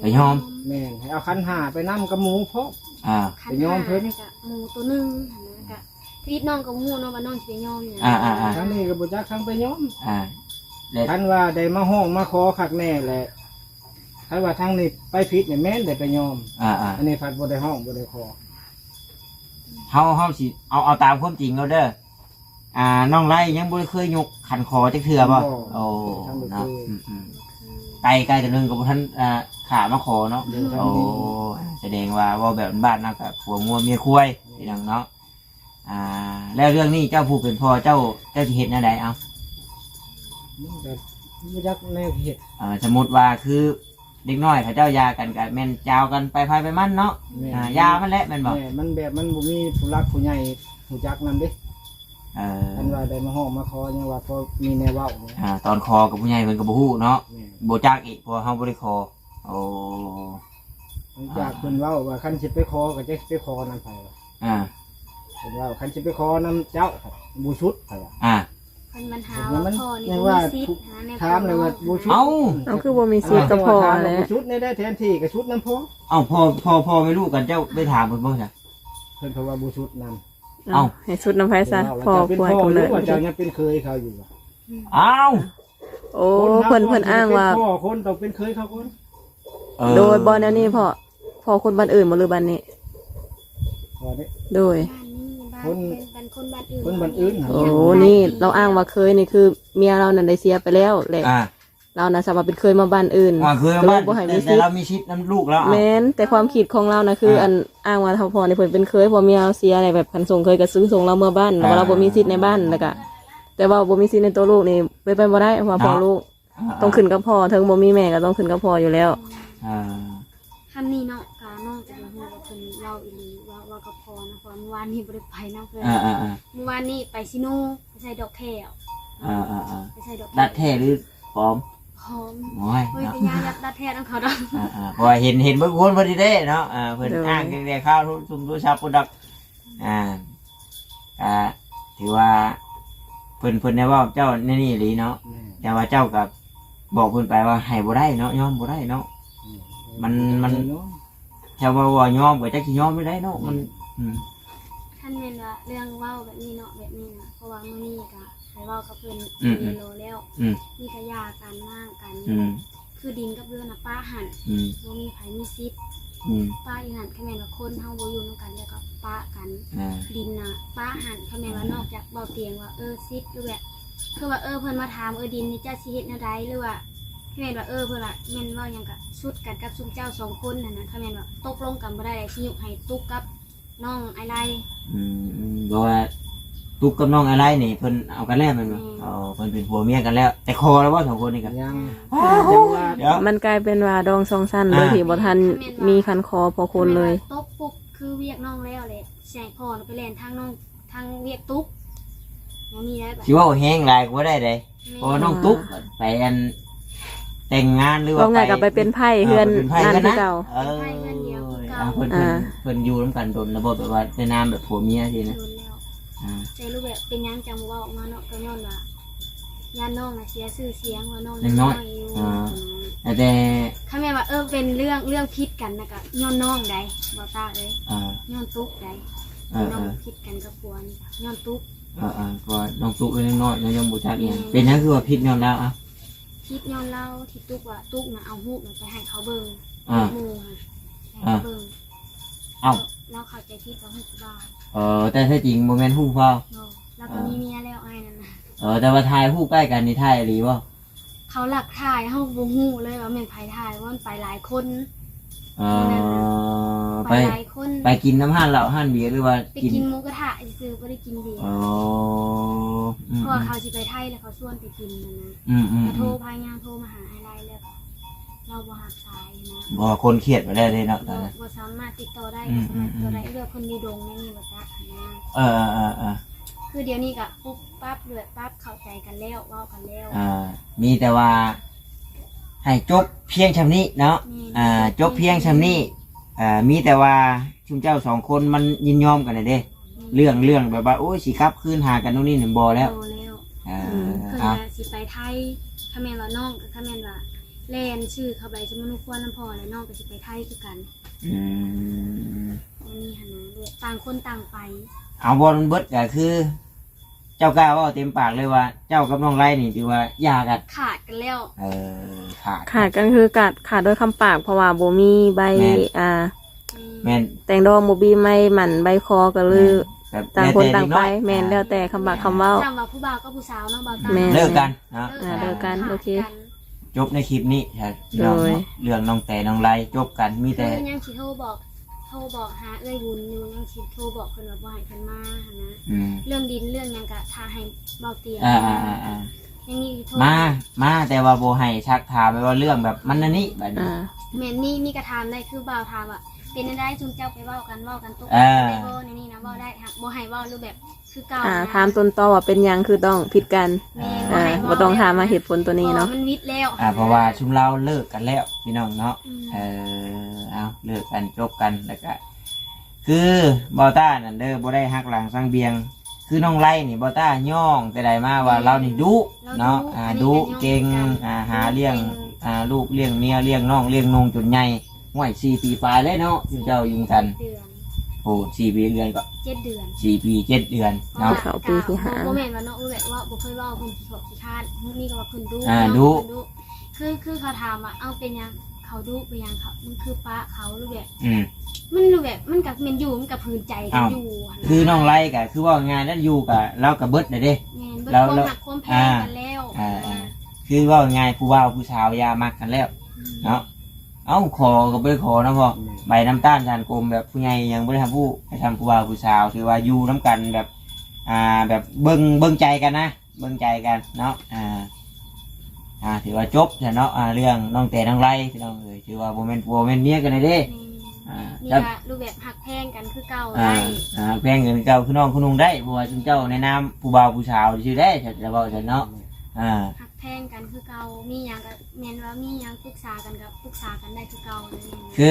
ໄປຍອມ. ແມ່ນ ໃຫ້ເອົາຂັນຫ້າໄປນຳກັບໝູພ້ອມ. ອ່າ ໄປຍອມເພິ່ນ ແລ້ວກະໝູໂຕໜຶ່ງຫັ້ນນະ ກະ ທຳອິດນ້ອງກໍບໍ່ຮູ້ເນາະວ່ານ້ອງຊິໄປຍອມຫຍັງ. ອ່າໆໆ ທາງນີ້ກໍບໍ່ຈັກທາງໄປຍອມ. ອ່າ ແລະ ຄັນວ່າໄດ້ມາຮ້ອງມາຂໍຄັກແນ່ແຫຼະ ຄັນວ່າທາງນີ້ໄປຜິດນີ້ແມ່ນໄດ້ໄປຍອມ. ອ່າໆ ອັນນີ້ພັດບໍ່ໄດ້ຮ້ອງບໍ່ໄດ້ຂໍ. ເຮົາ ເຮົາຊິເອົາ ເອົາຕາມຄວາມຈິງເອົາເດີ. ອ່າ ນ້ອງໄລຍັງບໍ່ໄດ້ເຄີຍຍົກຂັນຂໍຈັກເທື່ອບໍ່? ບໍ່ ໂອ້ ທັນໄດ້ ເນາະ ເຄີຍ. ອືມໆ ໄກ່ ໄກ່ຕົວໜຶ່ງກໍບໍ່ທັນ ອ່າ ຂ້າມາຂໍເນາະ. ໂດຍ. ໂອ້ ສະແດງວ່າເວົ້າແບບບ້ານເຮົາກໍຜົວງົວເມຍຄວາຍ ແມ່ນ ພີ່ນ້ອງເນາະ. ອ່າ ແລ້ວເລື່ອງນີ້ເຈົ້າຜູ້ເປັນພໍ່ເຈົ້າ ເຈົ້າຊິເຮັດແນວໃດ? ເອົ້າ ມັນກໍບໍ່ຈັກແນວເຮັດ. ເອີ ສົມມຸດວ່າຄືເດັກນ້ອຍເຂົາເຈົ້າຢ່າກັນ ກໍແມ່ນຈາວກັນໄປໃຜໄປມັນເນາະ. ແມ່ນ. ອ່າ ຢ່າມັນແຫຼະແມ່ນບໍ່? ແມ່ນ ມັນແບບມັນບໍ່ມີຜູ້ຫຼັກຜູ້ໃຫຍ່ຮູ້ຈັກນຳເດ້. ເອີ ຄັນວ່າໄດ້ມາຮ້ອງມາຂໍ ຍັງວ່າພໍມີແນວເວົ້າ. ອ່າ ຕອນຂໍກັບຜູ້ໃຫຍ່ເພິ່ນກໍບໍ່ຮູ້ເນາະ. ແມ່ນ. ບໍ່ຈັກອີກ ເພາະວ່າເຮົາບໍ່ໄດ້ຂໍ. ໂອ້ ຫຼັງຈາກເພິ່ນເວົ້າວ່າຄັນຊິໄປຂໍກໍຈັກຊິໄປຂໍນຳໃຜ. ອ່າ ເພິ່ນເວົ້າຄັນຊິໄປຂໍນຳເຈົ້າບໍ່ສຸດ ເພິ່ນວ່າ. ອ່າ ຄັນມັນຫາວ່າພໍ່ນີ້ບໍ່ມີສິດຫາແນວ ຖາມແລ້ວວ່າບໍ່ສຸດ ເອົ້າ ເອົາ ຄືບໍ່ມີສິດກັບພໍ່ຫັ້ນແຫຼະ ຖາມວ່າບໍ່ສຸດແນວໃດ ແທນທີ່ກໍສຸດນຳພໍ່ ເອົ້າ ພໍ່ ພໍ່ ພໍ່ແມ່ລູກກັນ ເຈົ້າໄປຖາມເພິ່ນບໍ່ຊະ? ເພິ່ນກໍວ່າບໍ່ສຸດນຳ ເອົ້າ ເອົ້າ ໃຫ້ສຸດນຳໃຜຊະ? ພໍ່ຜູ້ໃຫ້ກຳເນີດ ເຈົ້າຍັງເປັນເຂີຍເຂົາຢູ່ ເອົ້າ ໂອ້ ຄົນເພິ່ນ ເພິ່ນອ້າງວ່າ ຄົນເຮົາເປັນພໍ່ ຄົນຕ້ອງເປັນເຂີຍເຂົາກ່ອນ ເອີ ໂດຍ ບໍ່ແນວນີ້ພໍ່ ພໍ່ຄົນບ້ານອື່ນບໍ່ ຫຼືບ້ານນີ້? ພໍ່ນີ້ ໂດຍ ບ້ານນີ້ ບ້ານ ຄົນ ເປັນ ເປັນຄົນບ້ານອື່ນ ຄົນບ້ານອື່ນ ໂອ້ ນີ້ລາວອ້າງວ່າເຂີຍນີ້ຄືເມຍລາວນັ້ນໄດ້ເສຍໄປແລ້ວ ແລະ ອ່າ ລາວນະ ສາມາດເປັນເຂີຍມາບ້ານອື່ນ ອ່າ ເຂີຍມາບ້ານ ກໍເລີຍບໍ່ໃຫ້ມີສິດ ແຕ່ລາວມີສິດນຳລູກລາວ ແມ່ນ ແຕ່ຄວາມຄິດຂອງລາວນະ ຄື ອ່າ ອັນອ້າງວ່າພໍ່ນີ້ເພິ່ນເປັນເຂີຍ ເພາະເມຍລາວເສຍ ແລ້ວແບບຄັນສົ່ງເຂີຍກໍຄືສົ່ງລາວເມືອບ້ານ ອ່າ ແລ້ວລາວບໍ່ມີສິດໃນບ້ານ ແລ້ວກໍ ແຕ່ວ່າບໍ່ມີສິດໃນໂຕລູກນີ້ ເປັນໄປບໍ່ໄດ້ ເພາະວ່າພໍ່ລູກ ເນາະ ອ່າ ຕ້ອງຂຶ້ນກັບພໍ່ ເຖິງບໍ່ມີແມ່ກໍຕ້ອງຂຶ້ນກັບພໍ່ຢູ່ແລ້ວ ອ່າ ຄັນນີ້ເນາະ ກະນ້ອງກໍບໍ່ຮູ້ວ່າເພິ່ນເວົ້າອີ່ຫຼີ ເວົ້າ ເວົ້າກັບພໍ່ນະ ເພາະວ່າມື້ວານນີ້ບໍ່ໄດ້ໄປນຳເພິ່ນ ອ່າໆໆ ມື້ວານນີ້ໄປຊິໂນ ໄປໃສ່ດອກແຂ້ວ ອ່າໆໆ ໄປໃສ່ດອກແຂ້ວ ດັດແທ້ຫຼືປອມ? ປອມ ໂອ້ຍ ໂອ້ຍ ເນາະ ກໍຢ່າ ຢ່າດັດແທ້ນຳເຂົາດອກ ອ່າໆ ເພາະວ່າເຫັນ ເຫັນເບິ່ງຄົນເພິ່ນນີ້ເດ້ເນາະ ອ່າ ເພິ່ນ ໂດຍ ອ້າງແຕ່ເຂົ້າທຸມໂທລະສັບພຸ້ນດອກ ອ່າ ກະຖືວ່າເພິ່ນ ເພິ່ນໄດ້ເວົ້າເຈົ້າແນວນີ້ອີ່ຫຼີເນາະ ແມ່ນ ແຕ່ວ່າເຈົ້າກໍບອກເພິ່ນໄປວ່າໃຫ້ບໍ່ໄດ້ເນາະ ຍອມບໍ່ໄດ້ເນາະ ແມ່ນ ມັນ ມັນ ແມ່ນ ຖ້າວ່າ ວ່າຍອມກໍຈັກຊິຍອມໄດ້ເນາະ ມັນ ອືມ ຄັນແມ່ນວ່າເລື່ອງເວົ້າແບບນີ້ເນາະ ແບບນີ້ນະ ເພາະວ່າມື້ນີ້ກໍໄປເວົ້າກັບເພິ່ນ ອືມໆ ເລີແລ້ວ ອືມ ມີແຕ່ຢ່າກັນ ຮ້າງກັນ ອືມ ຄືດິນກັບເຮືອນນະປະຫັ້ນ ອືມ ບໍ່ມີໃຜມີສິດ ອືມ ປະຢູ່ຫັ້ນ ຄັນແມ່ນວ່າຄົນເຮົາບໍ່ຢູ່ນຳກັນ ແລ້ວກໍປະກັນ ອ່າ ດິນນະປະຫັ້ນ ຄັນແມ່ນວ່າ ອ່າ ນອກຈາກເວົ້າຕຽງວ່າ ເອີ ສິດ ຫຼືແບບ ຄືວ່າ ເອີ ເພິ່ນມາຖາມ ເອີ ດິນນີ້ເຈົ້າຊິເຮັດແນວໃດ ຫຼືວ່າ ຄືແມ່ນວ່າ ເອີ ເພິ່ນວ່າແມ່ນເວົ້າຫຍັງກະຊຸດກັນກັບຊຸມເຈົ້າສອງຄົນຫັ້ນນະ ຄັນແມ່ນວ່າຕົກລົງກັນບໍ່ໄດ້ ຊິຍຸກໃຫ້ຕຸກກັບນ້ອງອ້າຍໄລ ອືມ ອືມ ບໍ່ວ່າຕຸກກັບນ້ອງອ້າຍໄລນີ້ເພິ່ນເອົາກັນແລ້ວແມ່ນບໍ່? ແມ່ນ ອໍ ເພິ່ນເປັນຜົວເມຍກັນແລ້ວ ແຕ່ຂໍແລ້ວບໍ່ສອງຄົນນີ້ກະ? ຍັງ ອ່າ ຍັງວ່າ ມັນກາຍເປັນວ່າດອງສອງຊັ້ນ ອ່າ ໂດຍທີ່ບໍ່ທັນມີຄັນຂໍພໍ່ຄົນເລີຍ ຄັນແມ່ນວ່າຕົກປຸບ ຄືວຽກນ້ອງແລ້ວແຫຼະ ຊິໃຫ້ພໍ່ໄປແລ່ນທາງນ້ອງ ທາງວຽກຕຸກ ບໍ່ມີໄດ້ບາດ ຊິເວົ້າແຮງຫຼາຍກວ່າໄດ້ເດ້ ແມ່ນ ເພາະວ່ານ້ອງຕຸກໄປອັນແຕ່ງງານ ຫຼືວ່າ ເວົ້າງ່າຍກໍໄປເປັນໄພ້ເຮືອນ ເອີ ເປັນໄພ້ ນັ້ນຄືເກົ່າ ເອີ ເປັນໄພ້ເຮືອນດຽວຄືເກົ່າ ອ່າ ເພິ່ນ ອ່າ ເພິ່ນ ເພິ່ນຢູ່ນຳກັນດົນແລ້ວບໍ່ ແບບວ່າໃນນາມແບບຜົວເມຍຊີ້ນະ? ດົນແລ້ວ ອ່າ ແຕ່ລະແບບເປັນຫຍັງຈັ່ງບໍ່ເວົ້າອອກມາເນາະ ກໍຍ້ອນວ່າ ຢ້ານນ້ອງນະເສຍຊື່ສຽງ ວ່ານ້ອງຍັງນ້ອຍຢູ່ ອ່າ ແຕ່ ຄັນແມ່ນວ່າ ເອີ ເປັນເລື່ອງ ເລື່ອງຜິດກັນນະ ກໍຍ້ອນນ້ອງໃດ໋ ບໍ່ຕາເອີຍ ອ່າ ຍ້ອນຕຸກໃດ໋ ອ່າ ນ້ອງ ອ່າ ຜິດກັນກັບຜົວນີ້ ຍ້ອນຕຸກ ອ່າໆ ເພາະວ່ານ້ອງຕຸກກໍຍັງນ້ອຍເນາະ ຍັງບໍ່ຈັກຫຍັງ ແມ່ນ ເປັນຫຍັງຄືວ່າຜິດຍ້ອນລາວ? ອ່ະ ຜິດຍ້ອນລາວທີ່ຕຸກວ່າ ຕຸກນະເອົາຮູບນະໄປໃຫ້ເຂົາເບິ່ງ ອ່າ ໝູ່ຫັ້ນ ໃຫ້ເຂົາເບິ່ງ ອ່າ ເອົ້າ ລາວເຂົ້າໃຈຜິດວ່າຮູບຜູ້ບ່າວ ເອີ ແຕ່ແທ້ຈິງບໍ່ແມ່ນຮູບຜູ້ບ່າວ ບໍ່ ລາວກໍມີເມຍແລ້ວອ້າຍນັ້ນນະ ເອີ ແຕ່ວ່າຖ່າຍຮູບໃກ້ກັນນີ້ຖ່າຍອີ່ຫຼີບໍ່? ເຂົາລັກຖ່າຍ ເຮົາກໍບໍ່ຮູ້ເລີຍວ່າແມ່ນໃຜຖ່າຍ ວ່າມັນໄປຫຼາຍຄົນ ອໍ ນັ້ນນະ ໄປ ໄປຫຼາຍຄົນ ໄປກິນນຳຮ້ານເຫຼົ້າຮ້ານເບຍ ຫຼືວ່າໄປກິນ ກິນໝູກະທະຊື່ໆ ບໍ່ໄດ້ກິນເບຍ ອໍ ອືມ ເພາະວ່າເຂົາຊິໄປໄທ ແລ້ວເຂົາຊວນໄປກິນຫັ້ນນະ ອືມໆໆ ກໍໂທ ພະຍາຍາມໂທມາຫາອ້າຍໄລ ແລ້ວກໍລາວບໍ່ຮັບສາຍນະ ບໍ່ ຄົນຄຽດໄປແລ້ວເດ້ເນາະ ບໍ່ ຕອນນັ້ນ ບໍ່ສາມາດຕິດຕໍ່ໄດ້ ອືມໆໆ ບໍ່ສາມາດຕິດຕໍ່ໄດ້ ເລື່ອງເພິ່ນຢູ່ດົງແນວນີ້ບໍ່ຈັກຫັ້ນນະ ເອີໆໆໆ ຄືດຽວນີ້ກໍປຸບປັບ ແບບປັບເຂົ້າໃຈກັນແລ້ວ ເວົ້າກັນແລ້ວ ອ່າ ມີແຕ່ວ່າໃຫ້ຈົບພຽງຊ່ຳນີ້ເນາະ ແມ່ນ ອ່າ ຈົບພຽງຊ່ຳນີ້ ອ່າ ມີແຕ່ວ່າຊຸມເຈົ້າສອງຄົນມັນຍິນຍອມກັນແລ້ວເດ້ ແມ່ນ ເລື່ອງ ເລື່ອງແບບວ່າ ໂອ້ຍ ຊິກັບຄືນຫາກັນໂນ່ນນີ້ນັ້ນບໍ່ແລ້ວ ບໍ່ແລ້ວ ອ່າ ອືມ ເພິ່ນ ອ່າ ວ່າຊິໄປໄທ ຄັນແມ່ນວ່ານ້ອງ ຄັນແມ່ນວ່າແລ່ນຊື່ເຂົ້າໃບສະມະນຸຄວນນຳພໍ່ ແລ້ວນ້ອງກໍຊິໄປໄທຄືກັນ ອືມ ອັນນີ້ຫັ້ນນະ ແບບຕ່າງຄົນຕ່າງໄປ ເອົາ ບໍ່ ມັນເບິດກໍຄື ເຈົ້າກ້າເວົ້າເຕັມປາກເລີຍວ່າ ເຈົ້າກັບນ້ອງໄລນີ້ຖືວ່າຢ່າກັນ ຂາດກັນແລ້ວ ເອີ ຂາດ ຂາດກັນຄືຂາດ ຂາດໂດຍຄຳປາກ ເພາະວ່າບໍ່ມີໃບ ແມ່ນ ອ່າ ແມ່ນ ແຕ່ງດອງ ບໍ່ມີໃບໝັ້ນໃບຂໍ ກໍເລີຍ ແມ່ນ ຕ່າງຄົນຕ່າງໄປ ແມ່ນ ແລ້ວແຕ່ຄຳປາກຄຳເວົ້າ ສ່ຳວ່າຜູ້ບ່າວກັບຜູ້ສາວເນາະ ບ່າວຕາ ແມ່ນ ເລີກກັນເນາະ ອ່າ ເລີກກັນ ໂອເຄ ຈົບໃນຄລິບນີ້ ໂດຍ ເລື່ອງນ້ອງແຕນ້ອງໄລຈົບກັນ ມີແຕ່ ຄືຍັງຊິໂທບອກ ໂທບອກຫາເອື້ອຍບຸນຢູ່ ຍັງຊິໂທບອກເພິ່ນວ່າບໍ່ໃຫ້ເພິ່ນມາຫັ້ນນະ ອືມ ເລື່ອງດິນເລື່ອງຫຍັງກະຖ້າໃຫ້ເບົາຕຽງ ອ່າໆໆໆ ຍັງມີໂທ ມາ ມາ ແຕ່ວ່າບໍ່ໃຫ້ຊັກຖາມ ແບບວ່າເລື່ອງແບບມັນອັນນີ້ ບາດນີ້ ອ່າ ແມ່ນ ມີ ມີກະຖາມໄດ້ ຄືບ່າວຖາມວ່າ ເປັນຈັ່ງໃດຊຸມເຈົ້າໄປເວົ້າກັນ ເວົ້າກັນຕົກ ເອີ ກັນໄດ້ບໍ່ ແນວນີ້ນະ ເວົ້າໄດ້ ຫາກບໍ່ໃຫ້ເວົ້າ ຫຼືແບບ ຄືເກົ່າ ອ່າ ນະ ຖາມຕົ້ນຕໍວ່າເປັນຫຍັງຄືຕ້ອງຜິດກັນ ແມ່ນ ອ່າ ບໍ່ຕ້ອງຖາມມາເຫດຜົນໂຕນີ້ເນາະ ເພາະວ່າມັນຜິດແລ້ວ ອ່າ ເພາະວ່າຊຸມລາວເລີກກັນແລ້ວພີ່ນ້ອງເນາະ ອືມ ເອີ ເອົາ ເລີກກັນຈົບກັນ ແລ້ວກະ ຄືບ່າວຕ້ານັ້ນເດີ ບໍ່ໄດ້ຫັກຫຼັງສັງບຽງ ຄືນ້ອງໄລນີ້ ບໍ່ຕ້າຍ້ອງແຕ່ໃດມາວ່າ ແມ່ນ ລາວນີ້ດຸ ລາວ ເນາະ ດຸ ອ່າ ດຸເກັ່ງ ອ່າ ຫາລ້ຽງ ອ່າ ລູກລ້ຽງເມຍ ລ້ຽງນ້ອງລ້ຽງນຸ່ງຈົນໃຫຍ່ ຫ້ວຍ ສີ່ປີປາຍແລ້ວເນາະ ເຈົ້າຢູ່ນຳກັນ ເດືອນ ໂອ້ ສີ່ປີເດືອນກໍ ເຈັດເດືອນ ສີ່ປີເຈັດເດືອນເນາະ ເຂົ້າປີທີຫ້າ ບໍ່ ບໍ່ແມ່ນວ່ານ້ອງເອື້ອຍເວົ້າ ບໍ່ເຄີຍເວົ້າເພິ່ນຂີ້ເຖາະຂີ້ຄ້ານ ມີກໍວ່າເພິ່ນດຸ ອ່າ ເພິ່ນດຸ ຄື ຄືເຂົາຖາມວ່າ ເອົ້າ ເປັນຫຍັງເຂົາດຸ ເປັນຫຍັງເຂົາ ມັນຄືປະເຂົາ ຫຼືແບບ ອືມ ມັນ ຫຼືແບບ ມັນກໍແມ່ນຢູ່ ມັນກໍຜືນໃຈກັນຢູ່ຫັ້ນນະ ຄືນ້ອງໄລກໍຄືເວົ້າງ່າຍໆ ແລ້ວຢູ່ກໍ ລາວກໍເບິດແລ້ວເດ້ ແມ່ນ ເບິດ ລາວ ຄວາມຮັກຄວາມແພງກັນແລ້ວ ອ່າ ອ່າ ອ່າ ຄືເວົ້າງ່າຍ ຜູ້ບ່າວຜູ້ສາວຢ່າມັກກັນແລ້ວ ອືມ ເນາະ ເອົ້າ ຂໍກໍບໍ່ໄດ້ຂໍນຳພໍ່ ອືມ ໃບນຳຕ້ານສານກົມ ແບບຜູ້ໃຫຍ່ຍັງບໍ່ໄດ້ຮັບຮູ້ ໃຫ້ທຳຜູ້ບ່າວຜູ້ສາວ ຖືວ່າຢູ່ນຳກັນແບບ ອ່າ ແບບເບິ່ງ ເບິ່ງໃຈກັນນະ ເບິ່ງໃຈກັນເນາະ ອ່າ ອ່າ ຖືວ່າຈົບຊັ້ນເນາະ ອ່າ ເລື່ອງນ້ອງແຕນ້ອງໄລ ພີ່ນ້ອງເອີຍ ຖືວ່າບໍ່ແມ່ນຜົວແມ່ນເມຍກັນແລ້ວເດ້ ແມ່ນ ອ່າ ນີ້ກໍຮູບແບບຮັກແພງກັນຄືເກົ່າ ອ່າ ໄດ້ ອ່າ ຮັກແພງກັນຄືເກົ່າ ຄືນ້ອງຄືນຸ່ງໄດ້ ເພາະວ່າຊຸມເຈົ້າໃນນາມຜູ້ບ່າວຜູ້ສາວຊື່ໆ ເດ້ ຈະເວົ້າຊັ້ນເນາະ ອ່າ ຮັກແພງກັນຄືເກົ່າ ມີຫຍັງກໍແມ່ນວ່າມີຫຍັງປຶກສາກັນກໍປຶກສາກັນໄດ້ຄືເກົ່າ ຄື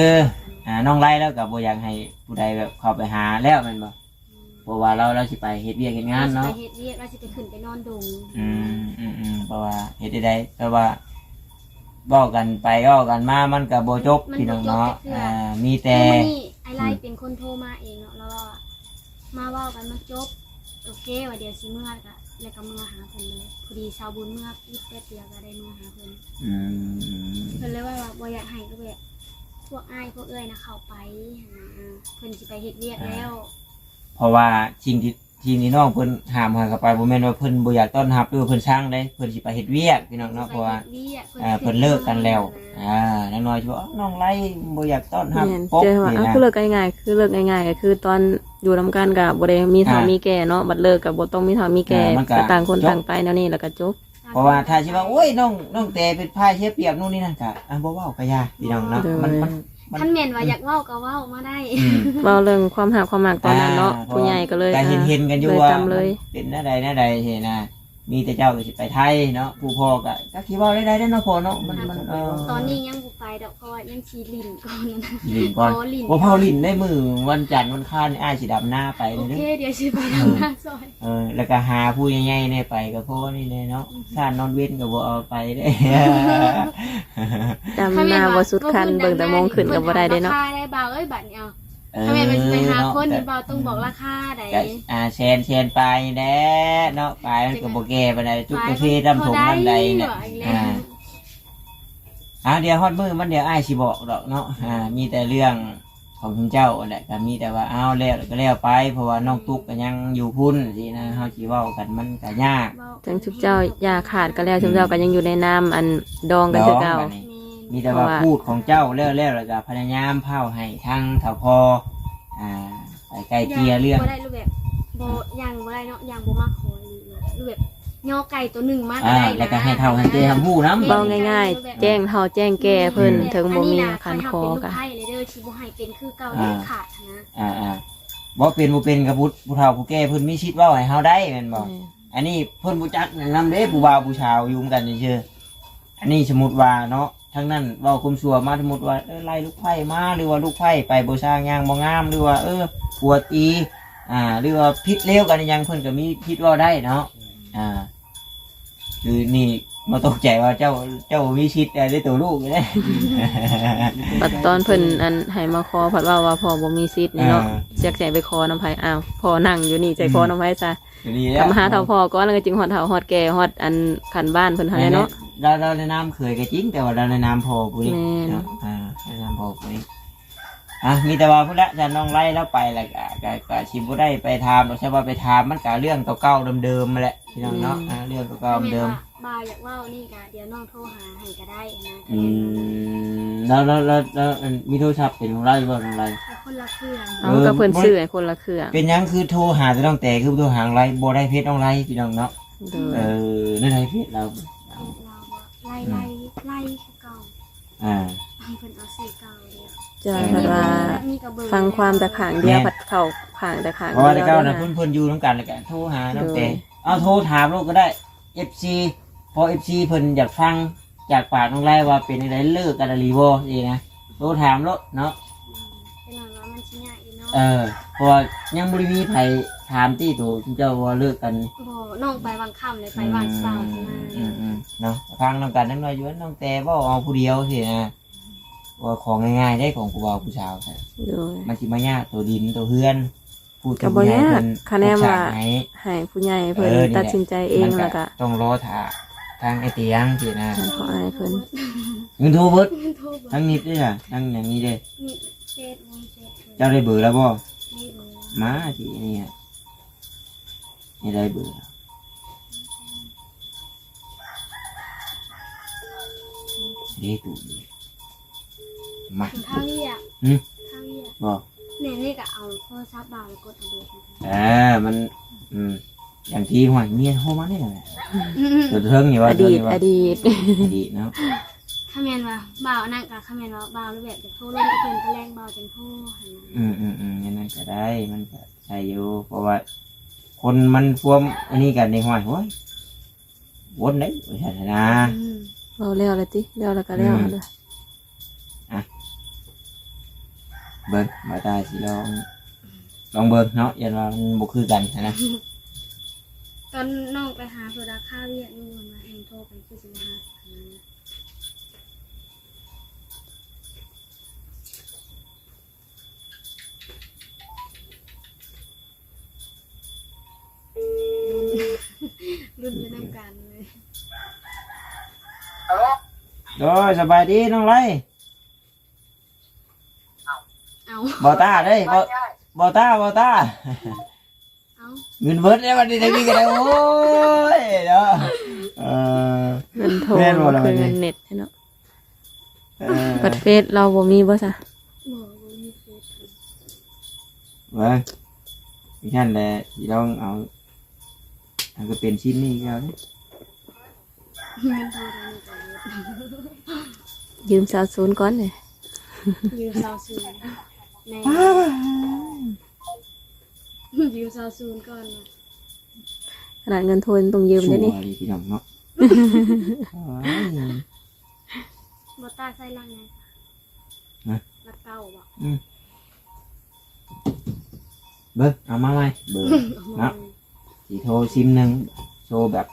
ອ່າ ນ້ອງໄລລາວກໍບໍ່ຢາກໃຫ້ຜູ້ໃດແບບເຂົ້າໄປຫາແລ້ວແມ່ນບໍ່? ອືມ ເພາະວ່າລາວ ລາວຊິໄປເຮັດວຽກເຮັດງານເນາະ ລາວຊິໄປເຮັດວຽກ ລາວຊິໄປຂຶ້ນໄປນອນດົງ ອືມ ອືມ ອືມ ເພາະວ່າເຮັດໃດໆ ແຕ່ວ່າເວົ້າກັນໄປເວົ້າກັນມາ ມັນກໍບໍ່ຈົບ ມັນ ພີ່ນ້ອງເນາະ ມັນບໍ່ຈົບຈັກເທື່ອ ອ່າ ມີແຕ່ ຄືມື້ນີ້ອ້າຍໄລ ອືມ ເປັນຄົນໂທມາເອງເນາະ ລາວວ່າມາເວົ້າກັນມາຈົບ ໂອເຄ ວ່າດຽວຊິເມືອ ແລ້ວກໍ ແລ້ວກໍເມືອຫາເພິ່ນເລີຍ ພໍດີຊາວບຸນເມືອ ອີກແປັບດຽວກໍໄດ້ເມືອຫາເພິ່ນ ອືມ ເພິ່ນເລີຍວ່າ ວ່າບໍ່ຢາກໃຫ້ ກໍແບບ ພວກອ້າຍພວກເອື້ອຍນະເຂົ້າໄປຫັ້ນນະ ເພິ່ນຊິໄປເຮັດວຽກແລ້ວ ອ່າ ເພາະວ່າສິ່ງທີ່ ທີ່ນ້ອງເພິ່ນຫ້າມໃຫ້ເຂົ້າໄປ ບໍ່ແມ່ນວ່າເພິ່ນບໍ່ຢາກຕ້ອນຮັບ ຫຼືວ່າເພິ່ນຊັງເດ້ ເພິ່ນຊິໄປເຮັດວຽກ ພີ່ນ້ອງເນາະ ເພາະວ່າ ເພິ່ນຊິໄປເຮັດວຽກ ເພິ່ນ ອ່າ ຊິຂຶ້ນ ເພິ່ນເລີກກັນແລ້ວ ເມືອ ອ່າ ນາງນ້ອຍຊິວ່າ ເອົ້າ ນ້ອງໄລບໍ່ຢາກຕ້ອນຮັບ ແມ່ນ ກົບ ເຈີວ່າ ນີ້ນະ ເອົາ ຄືເລີກງ່າຍໆ ຄືເລີກງ່າຍໆ ກໍຄືຕອນຢູ່ນຳກັນກໍບໍ່ໄດ້ມີເຖົ້າ ອ່າ ມີແກ່ເນາະ ບັດເລີກກໍບໍ່ຕ້ອງມີເຖົ້າມີແກ່ ອ່າ ມັນກໍ ກໍຕ່າງຄົນ ຈົບ ຕ່າງໄປແນວນີ້ ແລ້ວກໍຈົບ ເພາະວ່າຖ້າຊິວ່າ ໂອ້ຍ ນ້ອງ ນ້ອງແຕເປັນຝ່າຍເສຍປຽບ ໂນ່ນນີ້ນັ້ນ ກະ ອ່າ ບໍ່ເວົ້າກະຢ່າ ພີ່ນ້ອງເນາະ ໂດຍ ມັນ ມັນ ມັນ ຄັນແມ່ນວ່າຢາກເວົ້າກໍເວົ້າມາໄດ້ ອືມ ເວົ້າເລື່ອງຄວາມຮັກຄວາມມັກຕອນນັ້ນເນາະ ອ່າ ຜູ້ໃຫຍ່ກໍເລີຍ ກະເຫັນ ອ່າ ເຫັນກັນຢູ່ວ່າ ເລີຍຕາມເລີຍ ມັນເປັນແນວໃດແນວໃດຫັ້ນນະ ມີແຕ່ເຈົ້າກໍຊິໄປໄທເນາະ ຜູ້ພໍ່ກໍ ຈັກຊິເວົ້າແນວໃດເນາະ ພໍ່ເນາະ ມັນ ມັນ ເອີ ຕອນນີ້ຍັງບໍ່ໄປດອກ ເພາະວ່າຍັງຊິຫຼິ້ນກ່ອນ ຫຼິ້ນກ່ອນ ຂໍຫຼິ້ນ ບໍ່ພໍຫຼິ້ນໄດ້ ມື້ວັນຈັນວັນຄານນີ້ ອ້າຍຊິດຳນາໄປເດີ ໂອເຄ ດຽວຊິໄປດຳນາຊ່ອຍ ເອີ ແລ້ວກໍຫາຜູ້ໃຫຍ່ໆແດ່ໄປກໍພໍນີ້ແຫຼະເນາະ ອືມ ຊານນອນເວັນກໍບໍ່ເອົາໄປເດ້ ດຳນາບໍ່ສຸດຄັນ ເບິ່ງແຕ່ໂມງຂຶ້ນກໍບໍ່ໄດ້ເດ້ເນາະ ລາຄາໄດ້ບ່າວເອີຍ ບັດນີ້ເອົາ ເອີ ຖ້າແມ່ນວ່າຊິໄປຫາຄົນນີ້ ເນາະ ບ່າວຕ້ອງບອກລາຄາໃດ ກໍ ອ່າ ແສນ ແສນປາຍນີ້ແຫຼະເນາະ ປາຍມັນກໍບໍ່ແກ່ປານໃດ ຈຸກກາເຟ ຕຳຖົງ ເທົ່າໃດ ນຳໃດນີ້ແຫຼະ ເທົ່າໃດ ອ່າ ອ່າ ດຽວຮອດມື້ມັນ ດຽວອ້າຍຊິບອກດອກເນາະ ອ່າ ມີແຕ່ເລື່ອງ ຂອງເຈົ້າຫັ້ນແຫຼະ ກໍມີແຕ່ວ່າ ເອົາ ແລ້ວກໍແລ້ວໄປ ເພາະວ່ານ້ອງຕຸກກໍຍັງຢູ່ພຸ້ນຊີ້ນະ ເຮົາຊິເວົ້າກັນມັນກໍຍາກ ເວົ້າກັນ ເຖິງຊຸມເຈົ້າຢ່າຂາດກໍແລ້ວ ອືມ ຊຸມເຈົ້າກໍຍັງຢູ່ໃນນາມອັນດອງກັນຄືເກົ່າ ດອງບັດນີ້ ມີແຕ່ວ່າ ເພາະວ່າ ພູດຂອງເຈົ້າແລ້ວໆ ແລ້ວກໍພະຍາຍາມພ້າວໃຫ້ທາງເຖົ້າພໍ່ ອ່າ ໄປໄກ່ເກ່ຍເລື່ອງ ບໍ່ໄດ້ ຫຼືແບບ ບໍ່ ຍ່າງບໍ່ໄດ້ເນາະ ຍ່າງບໍ່ມັກຂໍອີ່ຫຼີ ຫຼືແບບຍໍໄກ່ໂຕໜຶ່ງມາກໍ ອ່າ ໄດ້ນະ ແລ້ວກໍໃຫ້ເຖົ້າຫັ້ນແກ່ຮັບຮູ້ນຳ ເວົ້າງ່າຍໆ ແຈ້ງເຖົ້າແຈ້ງແກ່ເພິ່ນ ອືມ ເຖິງບໍ່ມີ ອັນນີ້ນະ ຄັນຂໍກໍ ຂ້ອຍເວົ້າເປັນລູກໄພເລີຍເດີ ຊິບໍ່ໃຫ້ເປັນຄືເກົ່າເດັດຂາດນະ ອ່າ ອ່າ ບໍ່ເປັນ ບໍ່ເປັນກໍຜູ້ ຜູ້ເຖົ້າຜູ້ແກ່ເພິ່ນມີສິດເວົ້າໃຫ້ເຮົາໄດ້ແມ່ນບໍ່? ແມ່ນ ອັນນີ້ເພິ່ນບໍ່ຈັກນຳເດ້ ຜູ້ບ່າວຜູ້ສາວຢູ່ນຳກັນຊື່ໆ ອັນນີ້ສົມມຸດວ່າເນາະ ທາງນັ້ນເວົ້າຄວາມຊົ່ວມາ ສົມມຸດວ່າ ເອີ ໄລ່ລູກໃພ້ມາ ຫຼືວ່າລູກໃພ້ໄປບໍ່ຊ່າງ ຍ່າງບໍ່ງາມ ຫຼືວ່າ ເອີ ຜົວຕີ ອ່າ ຫຼືວ່າຜິດເລວກັນອີ່ຫຍັງ ເພິ່ນກໍມີສິດເວົ້າໄດ້ເນາະ ອ່າ ຄືນີ້ມາຕົກໃຈວ່າເຈົ້າ ເຈົ້າບໍ່ມີສິດໄດ້ໂຕລູກເດ້ ບັດຕອນເພິ່ນອັນໃຫ້ມາຂໍ ພັດເວົ້າວ່າພໍ່ບໍ່ມີສິດນີ້ເນາະ ເອີ ຈັກຊິໃຫ້ໄປຂໍນຳໃຜ ອ້າວ ພໍ່ນັ່ງຢູ່ນີ້ ຊິຂໍນຳໃຜຊະ ກໍດີແລ້ວ ກໍມາຫາເຖົ້າພໍ່ກ່ອນ ແລ້ວກໍຈຶ່ງຮອດເຖົ້າຮອດແກ່ ຮອດອັນຂັ້ນບ້ານເພິ່ນຫັ້ນແຫຼະເນາະ ແມ່ນໆ ລາວ ລາວໃນນາມເຂີຍກໍຈິງ ແຕ່ວ່າລາວໃນນາມພໍ່ຜູ້ນີ້ ແມ່ນ ເນາະ ອ່າ ໃນນາມພໍ່ຜູ້ນີ້ ອ່ະ ມີແຕ່ວ່າພຸ້ນແຫຼະ ຖ້ານ້ອງໄລ່ລາວໄປແລ້ວກໍ ກໍ ກໍຊິບໍ່ໄດ້ໄປຖາມດອກ ຖ້າວ່າໄປຖາມມັນກໍເລື່ອງເກົ່າໆເດີມໆຫັ້ນແຫຼະ ພີ່ນ້ອງເນາະ ແມ່ນ ອ່າ ເລື່ອງເກົ່າໆເດີມ ຖ້າແມ່ນວ່າບ່າວຢາກເວົ້ານີ້ກໍ ດຽວນ້ອງໂທຫາໃຫ້ກໍໄດ້ນະ ອືມ ແລ້ວ ແລ້ວ ແລ້ວ ແລ້ວ ອັນ ມີໂທລະສັບເປັນຂອງລາວຢູ່ບໍ່ ນ້ອງໄລ່? ຄົນລະເຄື່ອງ ເອົ້າ ເອີ ກໍເພິ່ນຊື້ໃຫ້ຄົນລະເຄື່ອງ ເປັນຫຍັງຄືໂທຫາແຕ່ນ້ອງແຕ່ ຄືບໍ່ໂທຫານ້ອງໄລ່? ບໍ່ໄດ້ເຟສນ້ອງໄລ່ ພີ່ນ້ອງເນາະ ໂດຍ ເອີ ແນວໃດເຟສລາວ? ເຟສລາວບໍ່? ໄລ່ ອືມ ໄລ່ ໄລ່ຄືເກົ່າ ອ່າ ໃຫ້ເພິ່ນເອົາຊື່ເກົ່າເດ້ ເຈົ້າ ແຕ່ວ່າຟັງຄວາມແຕ່ຂ້າງດຽວ ແມ່ນ ພັດເຂົ້າຂ້າງແຕ່ຂ້າງດຽວ ເພາະວ່າແຕ່ເກົ່ານະ ເພິ່ນ ເພິ່ນຢູ່ນຳກັນ ແລ້ວກໍໂທຫານ້ອງແຕ່ ໂດຍ ເອົາ ໂທຖາມໂລດກໍໄດ້ ເອັຟຊີ ເພາະ ເອັຟຊີ ເພິ່ນຢາກຟັງຈາກປາກນ້ອງໄລ່ວ່າເປັນຈັ່ງໃດ ເລີກກັນອີ່ຫຼີບໍ່ ຊີ້ນະ ໂທຖາມໂລດເນາະ ອືມ ເປັນຫຍັງວ່າມັນຊິຍາກຢູ່ເນາະ ເອີ ເພາະວ່າຍັງບໍ່ໄດ້ມີໃຜ ຖາມຕິໂຕເຈົ້າວ່າເລີກກັນ. ບໍ່ ນ້ອງໄປຫວ່າງຄ່ຳເລີຍ ໄປຫວ່າງເຊົ້າ ອືມ ຊິມາ ອືມໆ ເນາະ. ຟັງນຳກັນຈັກໜ້ອຍຢູ່ ນ້ອງແຕ່ເວົ້າເອົາຜູ້ດຽວຊີ້ນະ ວ່າຂອງງ່າຍໆເດ້ ຂອງຜູ້ບ່າວຜູ້ສາວ ໂດຍ ມັນຊິມາຍາກໂຕດິນໂຕເຮືອນ ຜູ້ທີ່ ກໍບໍ່ຍາກ ຜູ້ໃຫຍ່ເພິ່ນ ຄັນແນມວ່າ ປົກສາກໃຫ້ ໃຫ້ຜູ້ໃຫຍ່ເພິ່ນ ເອີ ນີ້ແຫຼະ ຕັດສິນໃຈເອງ ແລ້ວກໍຕ້ອງລໍຖ້າທາງອ້າຍຕຽງຊີ້ນະ ໃຫ້ພໍ່ອ້າຍເພິ່ນ. ເງິນໂທເບິດ ເງິນໂທເບິດ ທັງນິດເດ້ ທັງຫຍັງນີ້ເດ້ ນິດ ເຟສ ເຟສ ເຈົ້າໄດ້ເບີແລ້ວບໍ່? ມີເບີ ມາທີ່ນີ້ ນີ້ໄດ້ເບີແລ້ວ ເດ້ຕູ້ນີ້ ມາ ຂ້າວເຫຍ ຫຶ ຂ້າວເຫຍ ບໍ່ ແມ່ນີ້ກໍເອົາໂທລະສັບບ່າວແລ້ວກົດເອົາເບີ ເອີ ມັນ ອືມ ຢ່າງທີ່ ຫ້ວຍ ເມຍໂທມານີ້ແຫຼະ ອືມ ຕົວເທິງນີ້ວ່າ ອະດີດ ຕົວນີ້ວ່າ ອະດີດ ອະດີດເນາະ. ຄັນແມ່ນວ່າບ່າວອັນນັ້ນກໍ ຄັນແມ່ນວ່າບ່າວແບບຈະໂທລົມກັບເພິ່ນຕອນແລງ ບ່າວຈັ່ງໂທຫັ້ນນະ ອືມໆໆ ອັນນັ້ນກໍໄດ້ ມັນກໍໄດ້ຢູ່ ເພາະວ່າຄົນມັນພວມອັນນີ້ກັນນີ້ ຫ້ວຍ ໂອ້ຍ ວົນໄດ້ວ່າຊັ້ນນະ ອືມ ເວົ້າແລ້ວລະຕິ ແລ້ວລະກໍແລ້ວ ອືມ ຫັ້ນລະ ອ່ະ ເບິ່ງ ບ່າວຕາຊິລອງ ລອງເບິ່ງເນາະ ຢ້ານວ່າມັນບໍ່ຄືກັນຫັ້ນນະ. ຕອນນ້ອງໄປຫາໂຊດາຄາວຽກຢູ່ ມາແຮງໂທໄປຄືຊິບໍ່ຮັບຫັ້ນນະ. ລຸ້ນໄປນຳກັນເລີຍ. ຮັລໂຫຼ ໂດຍ ສະບາຍດີນ້ອງໄລ. ເອົາ ເອົາ ບໍ່ຕາເດ້ ບໍ່ ບໍ່ຕາ ບໍ່ຕາ. ເອົາ ເງິນເບິດແລ້ວບັດນີ້ ໄດ້ມີກໍໄດ້ ໂອ້ຍເນາະ ເອີ ເງິນໂທ ແມ່ນບໍ່ລະ ຄືເງິນເນັດເນາະ. ເອີ ບັດເຟສລາວບໍ່ມີບໍ່ຊະ? ບໍ່ ບໍ່ມີເຟສ. ເບິ່ງ ຈັ່ງຊັ້ນແຫຼະ ຊິລອງເອົາ ມັນກໍເປັນຊິມນີ້ຄືເກົ່າເດ້. ຢືມຊາວສູນກ່ອນເດ້ ຢືມຊາວສູນ ແມ່ນ ຢືມຊາວສູນກ່ອນ. ຂະໜາດເງິນໂທນຕ້ອງຢືມເດ້ນີ້ ຊົ່ວອີ່ຫຼີພີ່ນ້ອງເນາະ. ໂອ້ຍ ບໍ່ຕາໃສ່ຫຼັກຫຍັງ? ຮະ? ຫຼັກເກົ້າບໍ່? ອືມ ເບິ່ງ ເອົາມາໃໝ່ເບີ ເອົາມາໃໝ່ ເນາະ ຊິໂທຊິມໜຶ່ງ ໂຊແບບ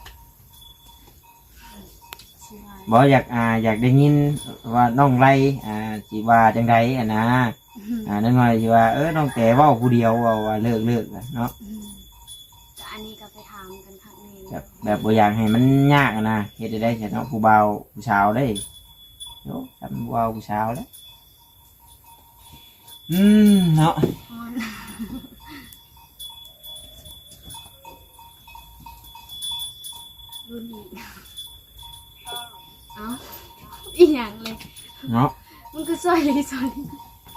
ຊິວ່າ ບໍ່ ຢາກ ອ່າ ຢາກໄດ້ຍິນວ່ານ້ອງໄລ ອ່າ ຊິວ່າຈັ່ງໃດຫັ້ນນະ. ອືມ ອ່າ ນ້ອຍໆ ທີ່ວ່າ ເອີ ນ້ອງແຕເວົ້າຜູ້ດຽວ ເວົ້າວ່າເລີກ ເລີກນະເນາະ. ອືມ ກໍອັນນີ້ກໍໄປຖາມກັນຄັກແນ່ ແບບ ແບບບໍ່ຢາກໃຫ້ມັນຍາກຫັ້ນນະ ເຮັດໄດ້ໃດຊັ້ນເນາະ ຜູ້ບ່າວຜູ້ສາວເດ້. ໂອ້ ຈຳຜູ້ບ່າວຜູ້ສາວແລ້ວ. ອືມ ເນາະ ຮ້ອນ ລຸ້ນອີກ. ເອົ້າ ອີຫຍັງເລີຍເນາະ ມັນຄືຊ່ອຍລີຊ່ອຍ.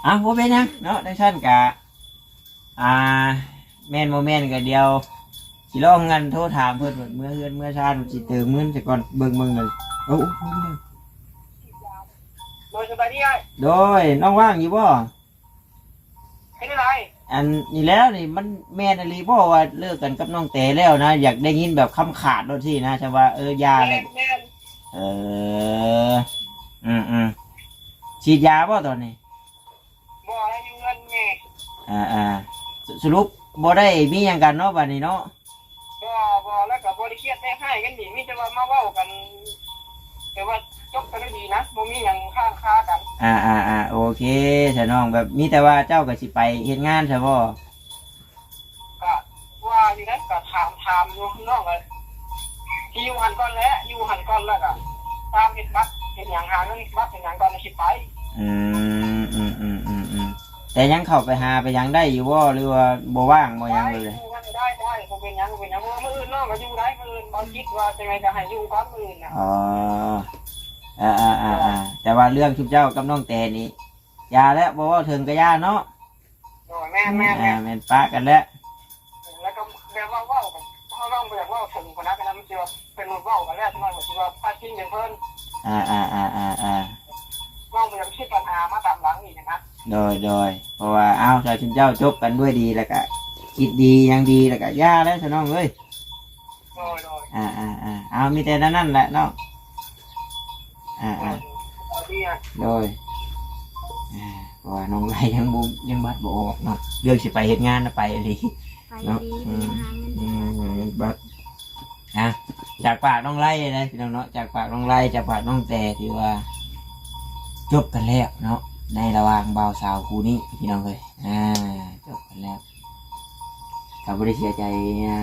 ອ່ະ ບໍ່ເປັນຫຍັງເນາະ ຈັ່ງຊັ້ນກະ ອ່າ ແມ່ນບໍ່ແມ່ນກະດຽວຊິລອງອັນໂທຖາມເພິ່ນ ເມືອເຮືອນເມືອຊານ ຊິເຕີມເງິນຊະກ່ອນ ເບິ່ງເບິ່ງເບິ່ງ. ໂອ້ ໂອ້ ໂດຍ ສະບາຍດີອ້າຍ. ໂດຍ ນ້ອງວ່າງຢູ່ບໍ່? ເປັນຈັ່ງໃດ? ອັນນີ້ແລ້ວນີ້ ມັນແມ່ນອີ່ຫຼີບໍ່ວ່າເລີກກັນກັບນ້ອງແຕແລ້ວນະ? ຢາກໄດ້ຍິນແບບຄຳຂາດໂລດຊີ້ນະ ຊະວ່າ ເອີ ຢ່າແລ້ວ. ແມ່ນ ແມ່ນ. ເອີ ອືມໆ ສີດຢາບໍ່ຕອນນີ້? ບໍ່ ຢູ່ເຮືອນແມ່. ອ່າໆ ສະ ສະຫຼຸບບໍ່ໄດ້ມີຫຍັງກັນເນາະ ບາດນີ້ເນາະ? ບໍ່ ບໍ່ ແລ້ວກໍບໍ່ໄດ້ຄຽດໄດ້ຮ້າຍກັນນີ້ ມີແຕ່ວ່າມາເວົ້າກັນ ແຕ່ວ່າຈົບກັນດ້ວຍດີນະ ບໍ່ມີຫຍັງຄ້າງຄາກັນ. ອ່າໆໆ ໂອເຄຊະນ້ອງ ແບບມີແຕ່ວ່າເຈົ້າກໍຊິໄປເຮັດງານຊະບໍ່? ກໍວ່າຢູ່ໃດ ກໍຖາມ ຖາມຢູ່ ນ້ອງກໍຊິຢູ່ຫັ້ນກ່ອນແຫຼະ ຢູ່ຫັ້ນກ່ອນ ແລ້ວກໍຕາມເຮັດບັດເຮັດຫຍັງ ຫາເງິນເຮັດບັດເຮັດຫຍັງກ່ອນ ແລ້ວຊິໄປ. ອືມ ອືມໆ ແຕ່ຍັງເຂົ້າໄປຫາໄປຫຍັງໄດ້ຢູ່ບໍ່ ຫຼືວ່າບໍ່ວ່າງບໍ່ຫຍັງເລີຍ? ໄດ້ ໄດ້ ບໍ່ເປັນຫຍັງ ບໍ່ເປັນຫຍັງ ເພາະວ່າມື້ອື່ນນ້ອງກໍຢູ່ໄດ້ ມື້ອື່ນບໍ່ຄິດວ່າຈັ່ງໃດກໍໃຫ້ຢູ່ກ່ອນມື້ອື່ນນະ. ອໍ ເອີໆໆໆ ແຕ່ວ່າເລື່ອງຊຸມເຈົ້າກັບນ້ອງແຕນີ້ຢ່າແລ້ວ ບໍ່ເວົ້າເຖິງກໍຢ່າເນາະ. ໂດຍ ແມ່ນໆໆ ອ່າ ແມ່ນປະກັນແລ້ວ ແລ້ວກໍແບບວ່າເວົ້າ ເຮົາລອງບໍ່ຢາກເວົ້າເຖິງພຸ້ນນະ ກໍນຳຊິວ່າເພິ່ນເວົ້າກັນແລ້ວ ຊິວ່າ ຊິວ່າພາດພິງເຖິງເພິ່ນ. ອ່າໆໆໆໆ ລອງບໍ່ຢາກຄິດບັນຫາມາຕາມຫຼັງອີກນະ. ໂດຍໆ ເພາະວ່າ ເອົ້າ ຖ້າຊຸມເຈົ້າຈົບກັນດ້ວຍດີ ແລ້ວກະຄິດດີຫຍັງດີ ແລ້ວກະຢ່າແລ້ວຊະນ້ອງເອີຍ. ໂດຍໆ ອ່າໆໆ ເອົາ ມີແຕ່ແນວນັ້ນແຫຼະເນາະ. ອ່າໆ ໂດຍ ອ່າ ພໍ ວ່ານ້ອງໄລຍັງບໍ່ ຍັງບັດບໍ່ອອກເນາະ ເລື່ອງຊິໄປເຮັດງານນະ ໄປອີ່ຫຼີ ໄປອີ່ຫຼີ ເນາະ ເພິ່ນຍັງຫາເງິນ ອືມ ບໍ່ທັນ ຍັງບັດ ອ່ະ ຈາກປາກນ້ອງໄລເດ້ພີ່ນ້ອງເນາະ ຈາກປາກນ້ອງໄລ ຈາກປາກນ້ອງແຕ ຖືວ່າຈົບກັນແລ້ວເນາະ ໃນລະຫວ່າງບ່າວສາວຄູ່ນີ້ພີ່ນ້ອງເອີຍ ອ່າ ຈົບກັນແລ້ວ ກໍບໍ່ໄດ້ເສຍໃຈ ອ່າ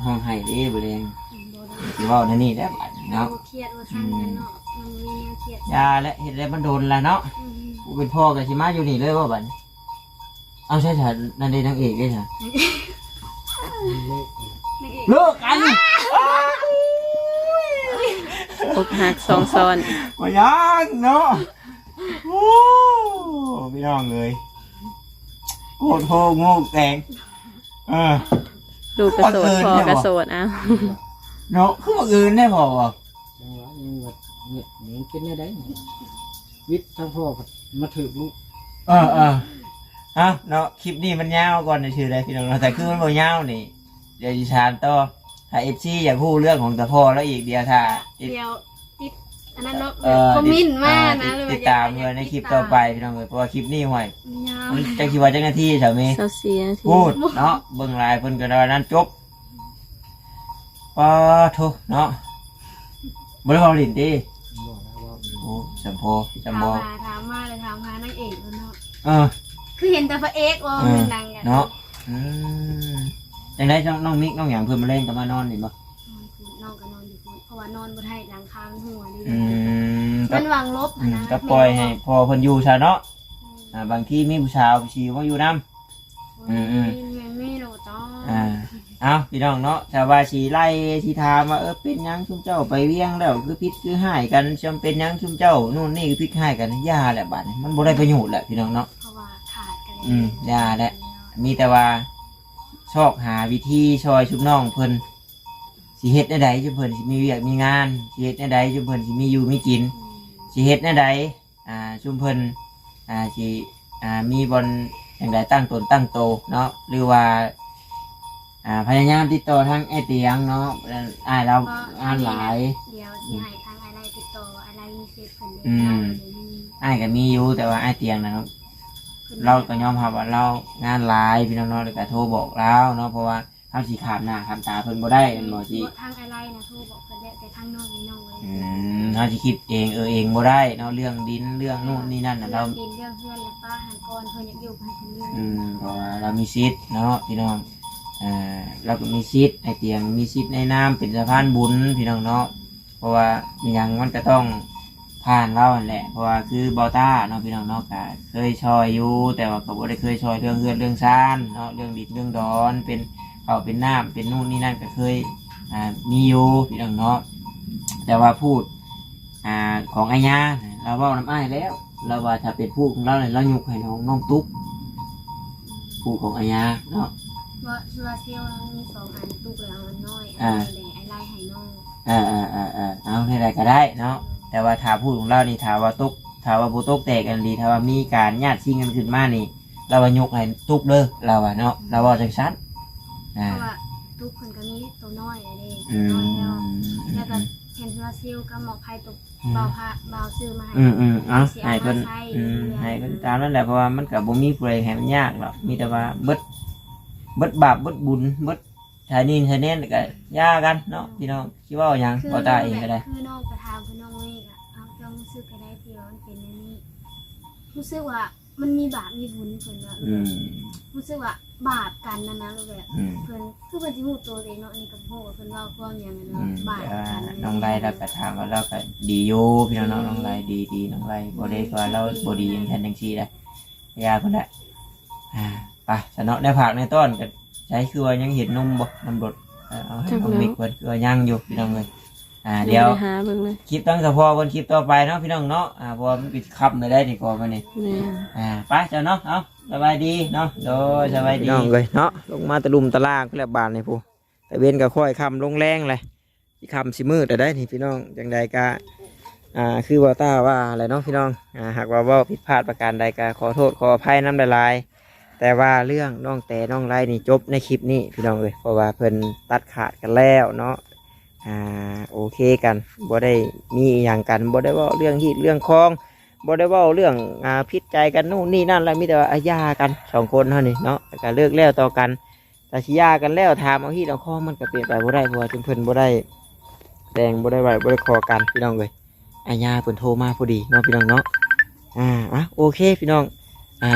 ຮ້ອງໄຫ້ເດ້ ບໍ່ແລງ ອືມ ບໍ່ໄດ້ ຊິເວົ້າແນວນີ້ແຫຼະບາດນີ້ເນາະ ບໍ່ຄຽດວ່າຊັ້ນແຫຼະເນາະ ອືມ ມັນມີແນວຄຽດ ຢ່າແຫຼະ ເຮັດແລ້ວມັນດົນລະເນາະ ອືມ ຜູ້ເປັນພໍ່ກໍຊິມາຢູ່ນີ້ເລີຍບໍ່ບາດນີ້ ເອົາ ໃຊ່ ນັ້ນເດ້ ນາງເອກເດ້ ນາງເອກ ເລີກກັນ ອົກຫັກສອງຊ້ອນ ບໍ່ຍັງເນາະ ໂອ້ ພີ່ນ້ອງເອີຍ ໂຄດໂພໂງ່ແຕງ ເອີ ລູກກໍໂສດ ພໍ່ກໍໂສດ ອ້າວ ເນາະ ຄືບັງເອີນແທ້ພໍ່ ຈັ່ງຫວະ ຍັງວ່າ ນີ້ມັນເປັນແນວໃດ ວິດທາງພໍ່ມາຖືກລູກ ເອີໆ ເອົ້າເນາະ ຄລິບນີ້ມັນຍາວກ່ອນຊື່ໆ ໄດ໋ພີ່ນ້ອງເນາະ ແຕ່ຄືມັນບໍ່ຍາວນີ້ ດຽວຊິຖາມຕໍ່ ຖ້າເອັຟຊີຢາກຮູ້ເລື່ອງຂອງຕາພໍ່ລາວອີກ ດຽວຖ້າ ດຽວຕິດອັນນັ້ນເນາະ ເອີ ຄອມເມັນມານະ ຕິດ ຕິດຕາມເພື່ອໃນຄລິບຕໍ່ໄປ ພີ່ນ້ອງເອີຍ ເພາະວ່າຄລິບນີ້ ຫ້ວຍ ຍາວ ມັນຈັກຊິວ່າຈັກນາທີຊະເມ ຊາວສີ່ນາທີ ໂພດເນາະ ເບິ່ງຫຼາຍເພິ່ນກໍໄດ້ວ່ານັ້ນຈົບ ປາໂທເນາະ ບໍ່ໄດ້ເວົ້າຫຼິ້ນຕິ ບໍ່ໄດ້ເວົ້າ ໂອ້ ສຳພໍ ສຳພໍ ຖາມຫາ ຖາມມາແລ້ວ ຖາມຫານາງເອກເນາະ ເອີ ຄືເຫັນແຕ່ພະເອກວ່າ ເອີ ມັນໜັງກັນ ເນາະ ອືມ ຈັ່ງໃດ ນ້ອງ ນ້ອງມິກ ນ້ອງຫຍັງ ເພິ່ນມາແລງກໍມານອນນີ້ບໍ່ ນອນພຸ້ນ ນ້ອງກໍນອນຢູ່ພຸ້ນ ເພາະວ່ານອນບໍ່ໄດ້ ຫຼັງຄາມັນຮົ່ວເດ້ ອືມ ມັນຫວັງຫຼົບ ອືມ ຫັ້ນນະ ກໍປ່ອຍໃຫ້ພໍ່ເພິ່ນຢູ່ຊະເນາະ ອືມ ອ່າ ບາງທີມີຜູ້ສາວຊິມາຢູ່ນຳ ອືມໆ ແມ່ນ ແມ່ນໂລດ ອ່າ ເອົ້າ ພີ່ນ້ອງເນາະ ຖ້າວ່າຊິໄລ່ ຊິຖາມວ່າ ເອີ ເປັນຫຍັງຊຸມເຈົ້າໄປວຽງແລ້ວຄືຜິດຄືຮ້າຍກັນ ຊຳເປັນຫຍັງຊຸມເຈົ້າໂນ່ນນີ້ຄືຜິດຮ້າຍກັນ ຢ່າແຫຼະບາດນີ້ ມັນບໍ່ໄດ້ປະໂຫຍດແຫຼະ ພີ່ນ້ອງເນາະ ເພາະວ່າຂາດກັນ ອືມ ແລ້ວ ຢ່າແຫຼະ ມີແຕ່ວ່າຊອກຫາວິທີຊ່ອຍຊຸມນ້ອງເພິ່ນ ຊິເຮັດແນວໃດຊຸມເພິ່ນຊິມີວຽກມີງານ ຊິເຮັດແນວໃດຊຸມເພິ່ນຊິມີຢູ່ມີກິນ ອືມ ຊິເຮັດແນວໃດ ອ່າ ຊຸມເພິ່ນ ອ່າ ຊິ ອ່າ ມີບ່ອນຈັ່ງໃດຕັ້ງຕົນຕັ້ງໂຕເນາະ ຫຼືວ່າ ອ່າ ພະຍາຍາມຕິດຕໍ່ທາງອ້າຍຕຽງເນາະ ອ້າຍລາວງານຫຼາຍ ດຽວຊິໃຫ້ທາງອ້າຍໄລຕິດຕໍ່ ອ້າຍໄລມີເຟສເພິ່ນເດ້ ອືມ ອ້າຍກໍມີຢູ່ ແຕ່ວ່າອ້າຍຕຽງນະ ລາວກໍຍອມຮັບວ່າລາວງານຫຼາຍ ພີ່ນ້ອງເນາະ ແລ້ວກໍໂທບອກລາວເນາະ ເພາະວ່າ ເຮົາຊິຂ້າມໜ້າຂ້າມຕາເພິ່ນບໍ່ໄດ້ແມ່ນບໍ່ ຊິ ທາງອ້າຍໄລນະໂທບອກເພິ່ນແລ້ວ ແຕ່ທາງນ້ອງນີ້ນ້ອງເອີຍ ອືມ ເຮົາຊິຄິດເອງເອີເອງບໍ່ໄດ້ເນາະ ເລື່ອງດິນເລື່ອງໂນ່ນນີ້ນັ້ນນະ ເລື່ອງດິນເລື່ອງເຮືອນລະປ້າຫັ້ນກ່ອນ ເພິ່ນຢາກຢູ່ໃຫ້ເພິ່ນຢູ່ ອືມ ເພາະວ່າລາວມີສິດເນາະ ພີ່ນ້ອງ ອ່າ ລາວກໍມີສິດ ອ້າຍຕຽງມີສິດໃນນາມເປັນສະພານບຸນ ພີ່ນ້ອງເນາະ ເພາະວ່າອີ່ຫຍັງມັນກໍຕ້ອງຜ່ານລາວຫັ້ນແຫຼະ ເພາະວ່າຄືບ່າວຕ້າເນາະ ພີ່ນ້ອງເນາະ ກໍເຄີຍຊ່ອຍຢູ່ ແຕ່ວ່າກໍບໍ່ໄດ້ເຄີຍຊ່ອຍເລື່ອງເຮືອນເລື່ອງຊານເນາະ ເລື່ອງດິນເລື່ອງດອນ ເປັນເຂົ້າເປັນນ້ຳ ເປັນໂນ່ນນີ້ນັ້ນ ກໍເຄີຍ ອ່າ ມີຢູ່ ພີ່ນ້ອງເນາະ ແຕ່ວ່າພູດ ອ່າ ຂອງອາຍາ ລາວເວົ້ານຳອ້າຍແລ້ວ ລາວວ່າຖ້າເປັນພູດຂອງລາວນີ້ ລາວຍົກໃຫ້ນ້ອງ ນ້ອງຕຸກ ພູດຂອງອາຍາເນາະ ເພາະວ່າໂຊລາເຊວມັນມີສອງອັນ ຕຸກແລ້ວອັນນ້ອຍ ອ່າ ອັນໃດອ້າຍໄລ່ໃຫ້ນ້ອງ ເອີໆໆໆ ເອົາແນວໃດກໍໄດ້ເນາະ ແຕ່ວ່າຖ້າພູດຂອງລາວນີ້ ຖ້າວ່າຕົກ ຖ້າວ່າບໍ່ຕົກແຕກກັນດີ ຖ້າວ່າມີການຍາດຊິງກັນຂຶ້ນມານີ້ ລາວວ່າຍົກໃຫ້ຕຸກເດີ ລາວວ່າເນາະ ລາວເວົ້າຈັ່ງຊັ້ນ ອ່າ ເພາະວ່າຕຸກເພິ່ນກໍມີໂຕນ້ອຍແລ້ວເດ້ ອືມ ນ້ອຍແລ້ວ ແລ້ວກໍແຜ່ນໂຊລາເຊວກັບໝໍ້ໄຟຕົກ ອືມ ບ່າວພະ ບ່າວຊື້ມາໃຫ້ ອືມໆ ເອົາ ຊິເອົາ ໃຫ້ເພິ່ນ ມາໃຊ້ ອືມ ເຮືອນ ໃຫ້ເພິ່ນຕາມນັ້ນແຫຼະ ເພາະວ່າມັນກໍບໍ່ມີຜູ້ໃດໃຫ້ມັນຍາກດອກ ມີແຕ່ວ່າເບິດ ເບິດບາບເບິດບຸນ ເບິດ ໃຊ້ໜີ້ໃຊ້ແໜ້ນ ແລ້ວກໍຢ່າກັນເນາະ ອືມ ພີ່ນ້ອງ ຊິເວົ້າຫຍັງ ຄື ບໍ່ຕາເອງກໍໄດ້ ຄືນ້ອງກໍຖາມ ຄືນ້ອງເວກະ ເອົາ ເຈົ້າຮູ້ສຶກແນວໃດທີ່ວ່າມັນເປັນແນວນີ້ ຮູ້ສຶກວ່າ ມັນມີບາບມີບຸນ ເພິ່ນວ່າ ອືມ ຮູ້ສຶກວ່າບາບກັນນະນະ ແບບ ອືມ ເພິ່ນ ຄືເພິ່ນຊິຮູ້ໂຕເອງເນາະ ອັນນີ້ກໍບໍ່ຮູ້ວ່າເພິ່ນເວົ້າຄວາມຫຍັງນະ ອືມ ບາບກັນ ແຕ່ວ່ານ້ອງໄລລາວກໍຖາມວ່າ ລາວກໍດີຢູ່ ພີ່ນ້ອງເນາະ ອືມ ນ້ອງໄລດີໆ ນ້ອງໄລບໍ່ໄດ້ວ່າລາວບໍ່ດີ ອືມ ຈັ່ງຊັ້ນຈັ່ງຊີ້ນະ ຢ່າພຸ້ນແຫຼະ ອ່າ ໄປຊະເນາະ ແນວຜາກແນວຕ້ອນກໍໃສ ຄືວ່າຍັງເຫັນນົມບໍ່ ນົມລົດ ເອົາໃຫ້ນ້ອງມິກເພິ່ນ ຄືວ່າຍັງຢູ່ ພີ່ນ້ອງເອີຍ ອ່າ ດຽວຫາເບິ່ງເລີຍ ຄລິບທາງສະເພາະເພິ່ນ ຄລິບຕໍ່ໄປເນາະ ພີ່ນ້ອງເນາະ ອ່າ ເພາະວ່າມັນກໍຄ່ຳແລ້ວໄດ໋ນີ້ກໍມານີ້ ແມ່ນ ອ່າ ໄປຊະເນາະ ເອົາ ສະບາຍດີເນາະ ໂດຍ ສະບາຍດີ ພີ່ນ້ອງເອີຍເນາະ ລົງມາແຕ່ລຸ່ມຕະລ່າງພຸ້ນແຫຼະບາດນີ້ພຸ້ນ ຕາເວັນກໍຄ່ອຍຄ່ຳລົງແລງແຫຼະ ຊິຄ່ຳຊິມືດແລ້ວໄດ໋ນີ້ ພີ່ນ້ອງ ຈັ່ງໃດກໍ ອ່າ ຄືວ່າຕາວ່າແຫຼະເນາະ ພີ່ນ້ອງ ອ່າ ຫາກວ່າເວົ້າຜິດພາດປະການໃດກໍຂໍໂທດຂໍອະໄພນຳຫຼາຍໆ ແຕ່ວ່າເລື່ອງນ້ອງແຕນ້ອງໄລນີ້ຈົບໃນຄລິບນີ້ ພີ່ນ້ອງເອີຍ ເພາະວ່າເພິ່ນຕັດຂາດກັນແລ້ວເນາະ ອ່າ ໂອເຄກັນ ບໍ່ໄດ້ມີອີ່ຫຍັງກັນ ບໍ່ໄດ້ເວົ້າເລື່ອງຮີດເລື່ອງຄອງ ບໍ່ໄດ້ເວົ້າເລື່ອງ ອ່າ ຜິດໃຈກັນໂນ່ນນີ້ນັ້ນ ແລ້ວມີແຕ່ວ່າ ອາ ຢ່າກັນສອງຄົນເຮົານີ້ເນາະ ແລ້ວກໍເລີກແລ້ວຕໍ່ກັນ. ຖ້າຊິຢ່າກັນແລ້ວ ຖາມເອົາຮີດເອົາຄອງ ມັນກໍເປັນໄປບໍ່ໄດ້ ເພາະວ່າຈຸມເພິ່ນບໍ່ໄດ້ແຕ່ງ ບໍ່ໄດ້ໄຫວ້ ບໍ່ໄດ້ຂໍກັນ ພີ່ນ້ອງເອີຍ. ອາ ຍ່າເພິ່ນໂທມາພໍດີເນາະ ພີ່ນ້ອງເນາະ. ອາ ອາ ໂອເຄ ພີ່ນ້ອງ ອາ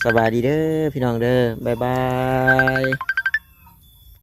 ສະບາຍດີເດີ ພີ່ນ້ອງເດີ ບາຍບາຍ.